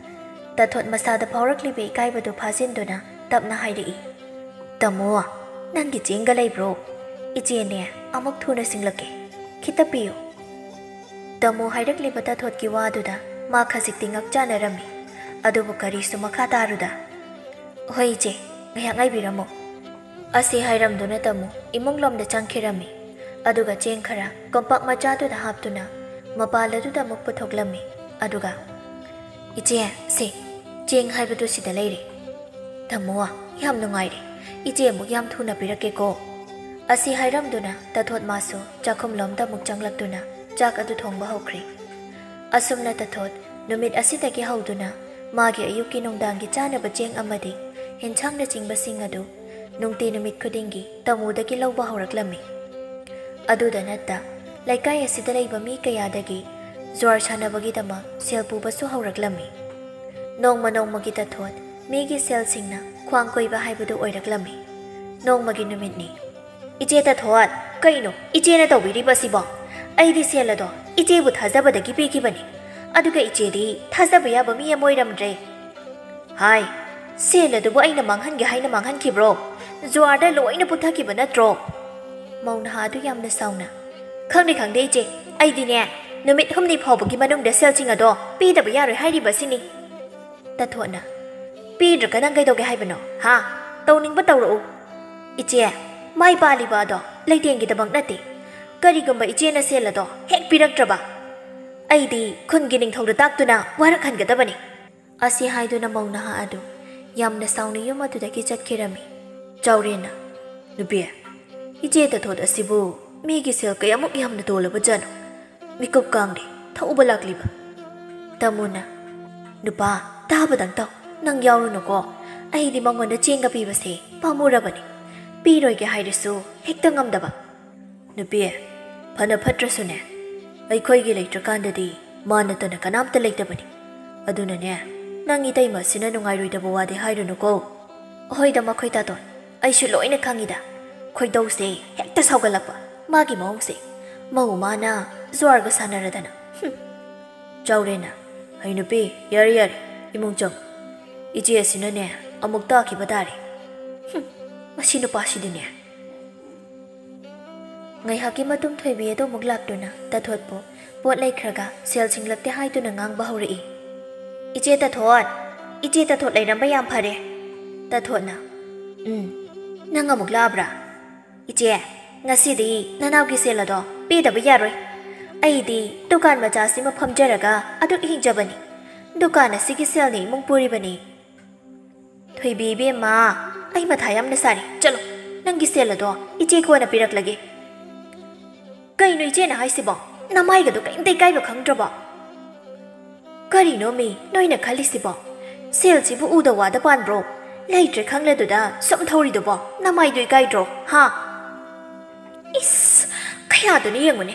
ꯇꯥꯊꯣꯠ ꯃꯁꯥꯗ ꯐꯥꯎꯔꯛꯂꯤꯕ ꯏꯀꯥꯏꯕꯗꯨ ꯐꯥꯖꯤꯟꯗꯨꯅ ꯇꯞꯅ ꯍꯥꯏꯔꯛꯏ, "ꯇꯥꯃꯣ, ꯅꯪꯒꯤ ꯆꯦꯡꯒ ꯂꯩꯕ꯭ꯔꯣ? ꯏꯆꯦꯅꯦ, ꯑꯃꯨꯛ ꯊꯨꯅ ꯁꯤꯡꯂꯛꯀꯦ꯫ ꯈꯤꯇ ꯄꯤꯌꯨ꯫" ꯇꯥꯃꯣ ꯍꯥꯏꯔꯛꯂꯤꯕ ꯇꯥꯊꯣꯠꯀꯤ ꯋꯥꯗꯨꯗ ꯃꯥ ꯈꯖꯤꯛꯇꯤ ꯉꯛꯆꯥꯅꯔꯝꯃꯤ꯫ ꯑꯗꯨꯕꯨ ꯀꯔꯤꯁꯨ ꯃꯈꯥ ꯇꯥꯔꯨꯗ, "ꯍꯣꯏ ꯏꯆꯦ, ꯉꯥꯏꯍꯥꯛ ꯉꯥꯏꯕꯤꯔꯝꯃꯣ" ꯑꯁꯤ ꯍꯥꯏꯔꯝꯗꯨꯅ ꯇꯥꯃꯨ ꯏꯃꯨꯡꯂꯣꯝꯗ ꯆꯪꯈꯤꯔꯝꯃꯤ꯫ ꯑꯗꯨꯒ ꯆꯦꯡ ꯈꯔ ꯀꯣꯝꯄꯥꯛ ꯃꯆꯥꯗꯨꯗ ꯍꯥꯞꯇꯨꯅ ꯃꯄꯥꯜ ꯑꯗꯨꯗ ꯑꯃꯨꯛ ꯄꯨꯊꯣꯛꯂꯝꯃꯤ꯫ ꯑꯗꯨꯒ, "ꯏꯆꯦ, ꯁꯦ, ꯆꯦꯡ ꯍꯥꯏꯕꯗꯨ ꯁꯤꯗ ꯂꯩꯔꯦ꯫ ꯇꯥꯃꯣ, ꯌꯥꯝ ꯅꯨꯡꯉꯥꯏꯔꯦ꯫ ꯏꯆꯦ ꯑꯃꯨꯛ ꯌꯥꯝ ꯊꯨꯅ ꯄꯤꯔꯛꯀꯦꯀꯣ" ꯑꯁꯤ ꯍꯥꯏꯔꯝꯗꯨꯅ ꯇꯥꯊꯣꯠ ꯃꯥꯁꯨ ꯆꯥꯛꯈꯨꯝꯂꯣꯝꯗ ꯑꯃꯨꯛ ꯆꯪꯂꯛꯇꯨꯅ ꯆꯥꯛ ꯑꯗꯨ ꯊꯣꯡꯕ ꯍꯧꯈ꯭ꯔꯦ꯫ ꯑꯁꯨꯝꯅ ꯇꯥꯊꯣꯠ ꯅꯨꯃꯤꯠ ꯑꯁꯤꯗꯒꯤ ꯍꯧꯗꯨꯅ ꯃꯥꯒꯤ ꯑꯌꯨꯛꯀꯤ ꯅꯨꯡꯗꯥꯡꯒꯤ ꯆꯥꯅꯕ ꯆꯦꯡ ꯑꯃꯗꯤ ꯍꯦꯟꯁꯥꯡꯅꯆꯤꯡꯕꯁꯤꯡ ꯑꯗꯨ ꯅꯨꯡꯇꯤ ꯅꯨꯃꯤꯠ ꯈꯨꯗꯤꯡꯒꯤ ꯇꯥꯃꯣꯗꯒꯤ ꯂꯧꯕ ꯍꯧꯔꯛꯂꯝꯃꯤ꯫ ꯑꯗꯨꯗ ꯅꯠꯇ, ꯂꯩꯀꯥꯏ ꯑꯁꯤꯗ ꯂꯩꯕ ꯃꯤ ꯀꯌꯥꯗꯒꯤ ꯖ꯭ꯋꯥꯔ ꯁꯥꯟꯅꯕꯒꯤꯗꯃꯛ ꯁꯦꯜ ꯄꯨꯕꯁꯨ ꯍꯧꯔꯛꯂꯝꯃꯤ꯫ ꯅꯣꯡꯃ ꯅꯣꯡꯃꯒꯤ ꯇꯥꯊꯣꯠ ꯃꯤꯒꯤ ꯁꯦꯜꯁꯤꯡꯅ ꯈ꯭ꯋꯥꯡ ꯀꯣꯏꯕ ꯍꯥꯏꯕꯗꯨ ꯑꯣꯏꯔꯛꯂꯝꯃꯤ꯫ ꯅꯣꯡꯃꯒꯤ ꯅꯨꯃꯤꯠꯅꯤ꯫ "ꯏꯆꯦ ꯇꯥꯊꯣꯠ, ꯀꯩꯅꯣ ꯏꯆꯦꯅ ꯇꯧꯕꯤꯔꯤꯕ ꯑꯁꯤꯕꯣ? ꯑꯩꯗꯤ ꯁꯦꯜ ꯑꯗꯣ ꯏꯆꯦꯕꯨ ꯊꯥꯖꯕꯗꯒꯤ ꯄꯤꯈꯤꯕꯅꯤ꯫ ꯑꯗꯨꯒ ꯏꯆꯦꯗꯤ ꯊꯥꯖꯕ ꯌꯥꯕ ꯃꯤ ꯑꯃ ꯑꯣꯏꯔꯝꯗ꯭ꯔꯦ꯫" "ꯍꯥꯏ, ꯁꯦꯜ ꯑꯗꯨꯕꯨ ꯑꯩꯅ ꯃꯥꯡꯍꯟꯒꯦ ꯍꯥꯏꯅ ꯃꯥꯡꯍꯟꯈꯤꯕ꯭ꯔꯣ? ꯖ꯭ꯋꯥꯔꯗ ꯂꯣꯏꯅ ꯄꯨꯊꯈꯤꯕ ꯅꯠꯇ꯭ꯔꯣ?" ꯃꯧ ꯅꯍꯥ ꯑꯗꯨ ꯌꯥꯝꯅ ꯁꯥꯎꯅ, "ꯈꯪꯗꯦ, ꯈꯪꯗꯦ ꯏꯆꯦ, ꯑꯩꯗꯤꯅꯦ, ꯅꯨꯃꯤꯠ ꯍꯨꯝꯅꯤ ꯐꯥꯎꯕꯒꯤ ꯃꯅꯨꯡꯗ ꯁꯦꯜꯁꯤꯡ ꯑꯗꯣ ꯄꯤꯗꯕ ꯌꯥꯔꯣꯏ ꯍꯥꯏꯔꯤꯕ ꯑꯁꯤꯅꯤ꯫" ꯇꯥꯊꯣꯠꯅ, "ꯄꯤꯗ꯭ꯔꯒ ꯅꯪ ꯀꯩꯗꯧꯒꯦ ꯍꯥꯏꯕꯅꯣ, ꯍꯥ? ꯇꯧꯅꯤꯡꯕ ꯇꯧꯔꯛꯎ꯫ ꯏꯆꯦ, ꯃꯥꯏ ꯄꯥꯜꯂꯤꯕ ꯑꯗꯣ ꯂꯩꯇꯦꯡꯒꯤꯗꯃꯛ ꯅꯠꯇꯦ꯫ ꯀꯔꯤꯒꯨꯝꯕ ꯏꯆꯦꯅ ꯁꯦꯜ ꯑꯗꯣ ꯍꯦꯛ ꯄꯤꯔꯛꯇ꯭ꯔꯕ, ꯑꯩꯗꯤ ꯈꯨꯟꯒꯤ ꯅꯤꯡꯊꯧꯗ ꯇꯥꯛꯇꯨꯅ ꯋꯥꯔꯛꯍꯟꯒꯗꯕꯅꯤ꯫" ꯑꯁꯤ ꯍꯥꯏꯗꯨꯅ ꯃꯧ ꯅꯍꯥ ꯑꯗꯨ ꯌꯥꯝꯅ ꯁꯥꯎꯅ ꯌꯨꯝ ꯑꯗꯨꯗꯒꯤ ꯆꯠꯈꯤꯔꯝꯃꯤ꯫ ꯆꯥꯎꯔꯦꯟꯅ, "ꯅꯨꯄꯤ, ꯏꯆꯦ ꯇꯥꯊꯣꯠ ꯑꯁꯤꯕꯨ ꯃꯤꯒꯤ ꯁꯦꯜ ꯀꯌꯥꯃꯨꯛ ꯌꯥꯝꯅ ꯇꯣꯜꯂꯕꯖꯥꯠꯅꯣ? ꯃꯤꯀꯨꯞ ꯀꯥꯡꯗꯦ ꯊꯧꯕ ꯂꯥꯛꯂꯤꯕ꯫" ꯇꯥꯃꯣꯅ, "ꯅꯨꯄꯥ, ꯇꯥꯕꯗꯪ ꯇꯧ꯫ ꯅꯪ ꯌꯥꯎꯔꯨꯅꯨꯀꯣ꯫ ꯑꯩꯗꯤ ꯃꯉꯣꯟꯗ ꯆꯦꯡꯒ ꯄꯤꯕꯁꯦ ꯄꯥꯝꯃꯨꯔꯕꯅꯤ꯫ ꯄꯤꯔꯣꯏꯒꯦ ꯍꯥꯏꯔꯁꯨ ꯍꯦꯛꯇ ꯉꯝꯗꯕ꯫" "ꯅꯨꯄꯤ, ꯐꯅ ꯐꯠꯇ꯭ꯔꯁꯨꯅꯦ, ꯑꯩꯈꯣꯏꯒꯤ ꯂꯩꯇ꯭ꯔꯀꯥꯟꯗꯗꯤ ꯃꯥ ꯅꯠꯇꯅ ꯀꯅꯥꯝꯇ ꯂꯩꯇꯕꯅꯤ꯫ ꯑꯗꯨꯅꯅꯦ, ꯅꯪ ꯏꯇꯩꯃ ꯑꯁꯤꯅ ꯅꯨꯡꯉꯥꯏꯔꯣꯏꯗꯕ ꯋꯥꯗꯤ ꯍꯥꯏꯔꯨꯅꯨꯀꯣ꯫" "ꯍꯣꯏꯗ ꯃꯈꯣꯏ ꯇꯥꯇꯣꯟ, ꯑꯩꯁꯨ ꯂꯣꯏꯅ ꯈꯪꯉꯤꯗ꯫ ꯈꯣꯏꯗꯧꯁꯦ ꯍꯦꯛꯇ ꯁꯥꯎꯒꯠꯂꯛꯄ, ꯃꯥꯒꯤ ꯃꯑꯣꯡꯁꯦ꯫ ꯃꯧ ꯃꯥꯅ ꯖ꯭ꯋꯥꯔꯒ ꯁꯥꯟꯅꯔꯗꯅ꯫ ꯍꯨꯝ꯫" ꯆꯥꯎꯔꯦꯟꯅ, "ꯍꯩ ꯅꯨꯄꯤ, ꯌꯥꯔꯦ ꯌꯥꯔꯦ, ꯏꯃꯨꯡ ꯆꯪ꯫ ꯏꯆꯦ ꯑꯁꯤꯅꯅꯦ ꯑꯃꯨꯛ ꯇꯥꯈꯤꯕ ꯇꯥꯔꯦ꯫ ꯍꯨꯝ, ꯃꯁꯤ ꯅꯨꯄꯥꯁꯤꯗꯤꯅꯦ꯫" ꯉꯥꯏꯍꯥꯛꯀꯤ ꯃꯇꯨꯡ ꯊꯣꯏꯕꯤ ꯑꯗꯨ ꯑꯃꯨꯛ ꯂꯥꯛꯇꯨꯅ ꯇꯥꯊꯣꯠꯄꯨ ꯄꯣꯠ ꯂꯩꯈ꯭ꯔꯒ ꯁꯦꯜ ꯁꯤꯡꯂꯛꯇꯦ ꯍꯥꯏꯗꯨꯅ ꯉꯥꯡꯕ ꯍꯧꯔꯛꯏ꯫ "ꯏꯆꯦ ꯇꯥꯊꯣꯠ! ꯏꯆꯦ ꯇꯥꯊꯣꯠ ꯂꯩꯔꯝꯕ ꯌꯥꯝ ꯐꯔꯦ!" ꯇꯥꯊꯣꯠꯅ, "ꯎꯝ, ꯅꯪ ꯑꯃꯨꯛ ꯂꯥꯛꯑꯕ꯭ꯔꯥ? ꯏꯆꯦ, ꯉꯁꯤꯗꯤ ꯅꯅꯥꯎꯒꯤ ꯁꯦꯜ ꯑꯗꯣ ꯄꯤꯗꯕ ꯌꯥꯔꯣꯏ꯫ ꯑꯩꯗꯤ ꯗꯨꯀꯥꯟ ꯃꯆꯥꯁꯤꯃ ꯐꯝꯖꯔꯒ ꯑꯗꯨꯛ ꯍꯤꯡꯖꯕꯅꯤ꯫ ꯗꯨꯀꯥꯟ ꯑꯁꯤꯒꯤ ꯁꯦꯜꯅ ꯏꯃꯨꯡ ꯄꯨꯔꯤꯕꯅꯤ꯫" "ꯊꯣꯏꯕꯤ ꯏꯕꯦꯝꯃ, ꯑꯩ ꯃꯊꯥ ꯌꯥꯝꯅ ꯁꯥꯔꯤ꯫ ꯆꯠꯂꯣ, ꯅꯪꯒꯤ ꯁꯦꯜ ꯑꯗꯣ ꯏꯆꯦ ꯀꯣꯟꯅ ꯄꯤꯔꯛꯂꯒꯦ꯫" "ꯀꯩꯅꯣ ꯏꯆꯦꯅ ꯍꯥꯏꯁꯤꯕꯣ? ꯅꯃꯥꯏꯒꯗꯣ ꯀꯔꯤꯝꯇ ꯏꯀꯥꯏꯕ ꯈꯪꯗ꯭ꯔꯕꯣ?" "ꯀꯔꯤꯅꯣ ꯃꯤ ꯅꯣꯏꯅ ꯈꯜꯂꯤꯁꯤꯕꯣ? ꯁꯦꯜꯁꯤꯕꯨ ꯎꯗ ꯋꯥꯗ ꯄꯥꯟꯕ꯭ꯔꯣ? ꯂꯩꯇ꯭ꯔꯦ ꯈꯪꯂꯗꯨꯗ ꯁꯨꯝ ꯊꯧꯔꯤꯗꯨꯕꯣ? ꯅꯃꯥꯏꯗꯣ ꯏꯀꯥꯏꯗ꯭ꯔꯣ, ꯍꯥ?" "ꯏꯁ, ꯈꯌꯥꯗꯨꯅ ꯌꯦꯡꯉꯨꯅꯦ,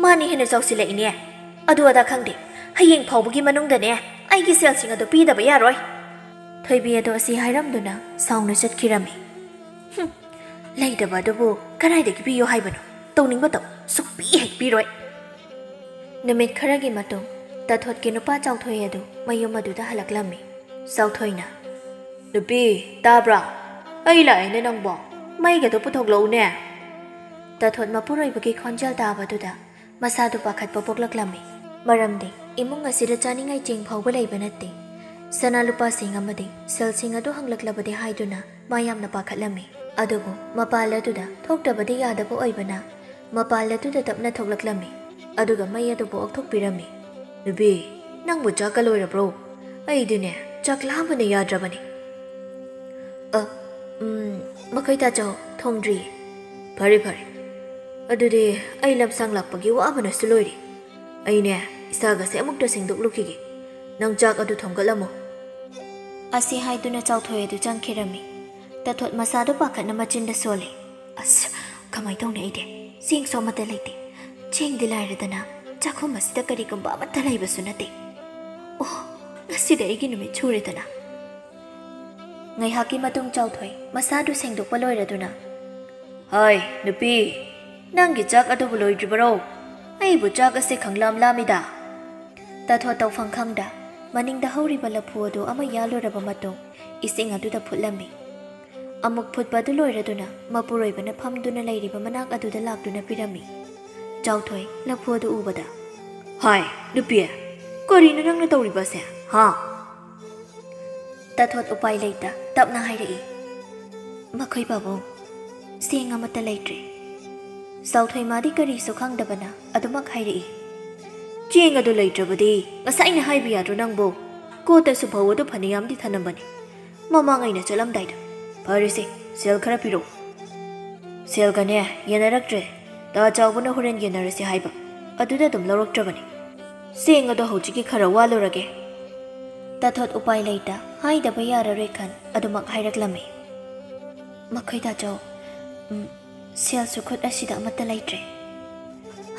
ꯃꯥꯅ ꯍꯦꯟꯅ ꯆꯥꯎꯁꯤꯜꯂꯛꯏꯅꯦ꯫ ꯑꯗꯨ ꯑꯗꯥ ꯈꯪꯗꯦ, ꯍꯌꯦꯡ ꯐꯥꯎꯕꯒꯤ ꯃꯅꯨꯡꯗꯅꯦ ꯑꯩꯒꯤ ꯁꯦꯜꯁꯤꯡ ꯑꯗꯨ ꯄꯤꯗꯕ ꯌꯥꯔꯣꯏ꯫" ꯊꯣꯏꯕꯤ ꯑꯗꯣ ꯑꯁꯤ ꯍꯥꯏꯔꯝꯗꯨꯅ ꯁꯥꯎꯅ ꯆꯠꯈꯤꯔꯝꯃꯤ꯫ "ꯍꯨꯝ, ꯂꯩꯇꯕ ꯑꯗꯨꯕꯨ ꯀꯗꯥꯏꯗꯒꯤ ꯄꯤꯌꯣ ꯍꯥꯏꯕꯅꯣ? ꯇꯧꯅꯤꯡꯕ ꯇꯧ, ꯁꯨꯛꯄꯤ ꯍꯦꯛ ꯄꯤꯔꯣꯏ꯫" ꯅꯨꯃꯤꯠ ꯈꯔꯒꯤ ꯃꯇꯨꯡ ꯇꯥꯊꯣꯠꯀꯤ ꯅꯨꯄꯥ ꯆꯥꯎꯊꯣꯏ ꯑꯗꯨ ꯃꯌꯨꯝ ꯑꯗꯨꯗ ꯍꯜꯂꯛꯂꯝꯃꯤ꯫ ꯆꯥꯎꯊꯣꯏꯅ, "ꯅꯨꯄꯤ, ꯇꯥꯕ꯭ꯔꯥ? ꯑꯩ ꯂꯥꯛꯑꯦꯅꯦ ꯅꯪꯕꯣ꯫ ꯃꯩꯒꯗꯣ ꯄꯨꯊꯣꯛꯂꯛꯎꯅꯦ꯫" ꯇꯥꯊꯣꯠ ꯃꯄꯨꯔꯣꯏꯕꯒꯤ ꯈꯣꯟꯖꯦꯜ ꯇꯥꯕꯗꯨꯗ ꯃꯁꯥꯗꯨ ꯄꯥꯈꯠꯄ ꯄꯣꯛꯂꯛꯂꯝꯃꯤ꯫ ꯃꯔꯝꯗꯤ ꯏꯃꯨꯡ ꯑꯁꯤꯗ ꯆꯥꯅꯤꯡꯉꯥꯏ ꯆꯦꯡ ꯐꯥꯎꯕ ꯂꯩꯕ ꯅꯠꯇꯦ꯫ ꯁꯅꯥ ꯂꯨꯄꯥꯁꯤꯡ ꯑꯃꯗꯤ ꯁꯦꯜꯁꯤꯡ ꯑꯗꯨ ꯍꯪꯂꯛꯂꯕꯗꯤ ꯍꯥꯏꯗꯨꯅ ꯃꯥ ꯌꯥꯝꯅ ꯄꯥꯈꯠꯂꯝꯃꯤ꯫ ꯑꯗꯨꯕꯨ ꯃꯄꯥꯜ ꯑꯗꯨꯗ ꯊꯣꯛꯇꯕꯗꯤ ꯌꯥꯗꯕ ꯑꯣꯏꯕꯅ ꯃꯄꯥꯜ ꯑꯗꯨꯗ ꯇꯞꯅ ꯊꯣꯛꯂꯛꯂꯝꯃꯤ꯫ ꯑꯗꯨꯒ ꯃꯩ ꯑꯗꯨꯕꯨ ꯑꯣꯛꯊꯣꯛꯄꯤꯔꯝꯃꯤ꯫ "ꯅꯨꯄꯤ, ꯅꯪꯕꯨ ꯆꯥꯛꯀ ꯂꯣꯏꯔꯕ꯭ꯔꯣ? ꯑꯩꯗꯤꯅꯦ, ꯆꯥꯛ ꯂꯥꯝꯕꯅ ꯌꯥꯗ꯭ꯔꯕꯅꯤ꯫" "ꯑ, ꯎꯝ, ꯃꯈꯣꯏ ꯇꯥꯆꯧ, ꯊꯣꯡꯗ꯭ꯔꯤ꯫" "ꯐꯔꯦ, ꯐꯔꯦ꯫ ꯑꯗꯨꯗꯤ ꯑꯩ ꯂꯝꯁꯥꯡ ꯂꯥꯛꯄꯒꯤ ꯋꯥꯕꯅꯁꯨ ꯂꯣꯏꯔꯦ꯫ ꯑꯩꯅꯦ, ꯏꯁꯥꯒꯁꯦ ꯑꯃꯨꯛꯇ ꯁꯦꯡꯗꯣꯛꯂꯨꯈꯤꯒꯦ꯫ ꯅꯪ ꯆꯥꯛ ꯑꯗꯨ ꯊꯣꯡꯒꯠꯂꯝꯃꯣ꯫" ꯑꯁꯤ ꯍꯥꯏꯗꯨꯅ ꯆꯥꯎꯊꯣꯏ ꯑꯗꯨ ꯆꯪꯈꯤꯔꯝꯃꯤ꯫ ꯇꯥꯊꯣꯠ ꯃꯁꯥꯗꯨ ꯄꯥꯈꯠꯅ ꯃꯆꯤꯟꯗ ꯁꯣꯜꯂꯤ꯫ "ꯑꯁ, ꯀꯃꯥꯏ ꯇꯧꯅꯤ ꯑꯩꯗꯤ? ꯆꯦꯡꯁꯨ ꯑꯃꯠꯇ ꯂꯩꯇꯦ꯫ ꯆꯦꯡꯗꯤ ꯂꯥꯏꯔꯗꯅ, ꯆꯥꯛꯈꯨꯝ ꯑꯁꯤꯗ ꯀꯔꯤꯒꯨꯝꯕ ꯑꯃꯠꯇ ꯂꯩꯕꯁꯨ ꯅꯠꯇꯦ꯫ ꯑꯣ, ꯉꯁꯤꯗꯤ ꯑꯩꯒꯤ ꯅꯨꯃꯤꯠ ꯁꯨꯔꯦꯗꯅ꯫" ꯉꯥꯏꯍꯥꯛꯀꯤ ꯃꯇꯨꯡ ꯆꯥꯎꯊꯣꯏ ꯃꯁꯥꯗꯨ ꯁꯦꯡꯗꯣꯛꯄ ꯂꯣꯏꯔꯗꯨꯅ, "ꯍꯥꯏ, ꯅꯨꯄꯤ, ꯅꯪꯒꯤ ꯆꯥꯛ ꯑꯗꯨꯕꯨ ꯂꯣꯏꯗ꯭ꯔꯤꯕꯔꯣ? ꯑꯩꯕꯨ ꯆꯥꯛ ꯑꯁꯦ ꯈꯪꯂꯥꯝ ꯂꯥꯝꯃꯤꯗ꯫" ꯇꯥꯊꯣꯠ ꯇꯧꯐꯝ ꯈꯪꯗ ꯃꯅꯤꯡꯗ ꯍꯧꯔꯤꯕ ꯂꯐꯨ ꯑꯗꯨ ꯑꯃ ꯌꯥꯜꯂꯨꯔꯕ ꯃꯇꯨꯡ ꯏꯁꯤꯡ ꯑꯗꯨꯗ ꯐꯨꯠꯂꯝꯃꯤ꯫ ꯑꯃꯨꯛ ꯐꯨꯠꯄ ꯑꯗꯨ ꯂꯣꯏꯔꯗꯨꯅ ꯃꯄꯨꯔꯣꯏꯕꯅ ꯐꯝꯗꯨꯅ ꯂꯩꯔꯤꯕ ꯃꯅꯥꯛ ꯑꯗꯨꯗ ꯂꯥꯛꯇꯨꯅ ꯄꯤꯔꯝꯃꯤ꯫ ꯆꯥꯎꯊꯣꯏ ꯂꯐꯨ ꯑꯗꯨ ꯎꯕꯗ, ꯍꯥꯏ, ꯅꯨꯄꯤ, ꯀꯔꯤꯅꯣ ꯅꯪꯅ ꯇꯧꯔꯤꯕꯁꯦ, ꯍꯥ? ꯇꯥꯊꯣꯠ ꯎꯄꯥꯏ ꯂꯩꯇ ꯇꯞꯅ ꯍꯥꯏꯔꯛꯏ, "ꯃꯈꯣꯏ ꯄꯥꯕꯨꯡ, ꯆꯦꯡ ꯑꯃꯠꯇ ꯂꯩꯇ꯭ꯔꯦ꯫" ꯆꯥꯎꯊꯣꯏꯃꯥꯗꯤ ꯀꯔꯤꯁꯨ ꯈꯪꯗꯕꯅ ꯑꯗꯨꯃꯛ ꯍꯥꯏꯔꯛꯏ, "ꯆꯦꯡ ꯑꯗꯨ ꯂꯩꯇ꯭ꯔꯕꯗꯤ ꯉꯁꯥꯏꯅ ꯍꯥꯏꯕ ꯌꯥꯗ꯭ꯔꯣ ꯅꯪꯕꯨ? ꯀꯣꯠꯇꯁꯨ ꯐꯧ ꯑꯗꯨ ꯐꯅꯌꯥꯝꯗꯤ ꯊꯅꯝꯕꯅꯤ ꯃꯃꯥꯡ ꯑꯩꯅ ꯆꯠꯂꯝꯗꯥꯏꯗ꯫ ꯐꯔꯦꯁꯦ, ꯁꯦꯜ ꯈꯔ ꯄꯤꯔꯛꯎ꯫" ꯁꯦꯜꯒꯅꯦ ꯌꯦꯟꯅꯔꯛꯇ꯭ꯔꯦ꯫ ꯇꯥ ꯆꯥꯎꯕꯅ ꯍꯣꯔꯦꯟ ꯌꯦꯟꯅꯔꯁꯦ ꯍꯥꯏꯕ, ꯑꯗꯨꯗ ꯑꯗꯨꯝ ꯂꯧꯔꯛꯇ꯭ꯔꯕꯅꯤ꯫ ꯆꯦꯡ ꯑꯗꯣ ꯍꯧꯖꯤꯛꯀꯤ ꯈꯔ ꯋꯥꯠꯂꯨꯔꯒꯦ꯫ ꯇꯥꯊꯣꯠ ꯎꯄꯥꯏ ꯂꯩꯇ ꯍꯥꯏꯗꯕ ꯌꯥꯔꯔꯣꯏ ꯈꯟ ꯑꯗꯨꯃꯛ ꯍꯥꯏꯔꯛꯂꯝꯃꯤ꯫ "ꯃꯈꯣꯏ ꯇꯥꯆꯧ, ꯎꯝ, ꯁꯦꯜꯁꯨ ꯈꯨꯠ ꯑꯁꯤꯗ ꯑꯃꯠꯇ ꯂꯩꯇ꯭ꯔꯦ꯫"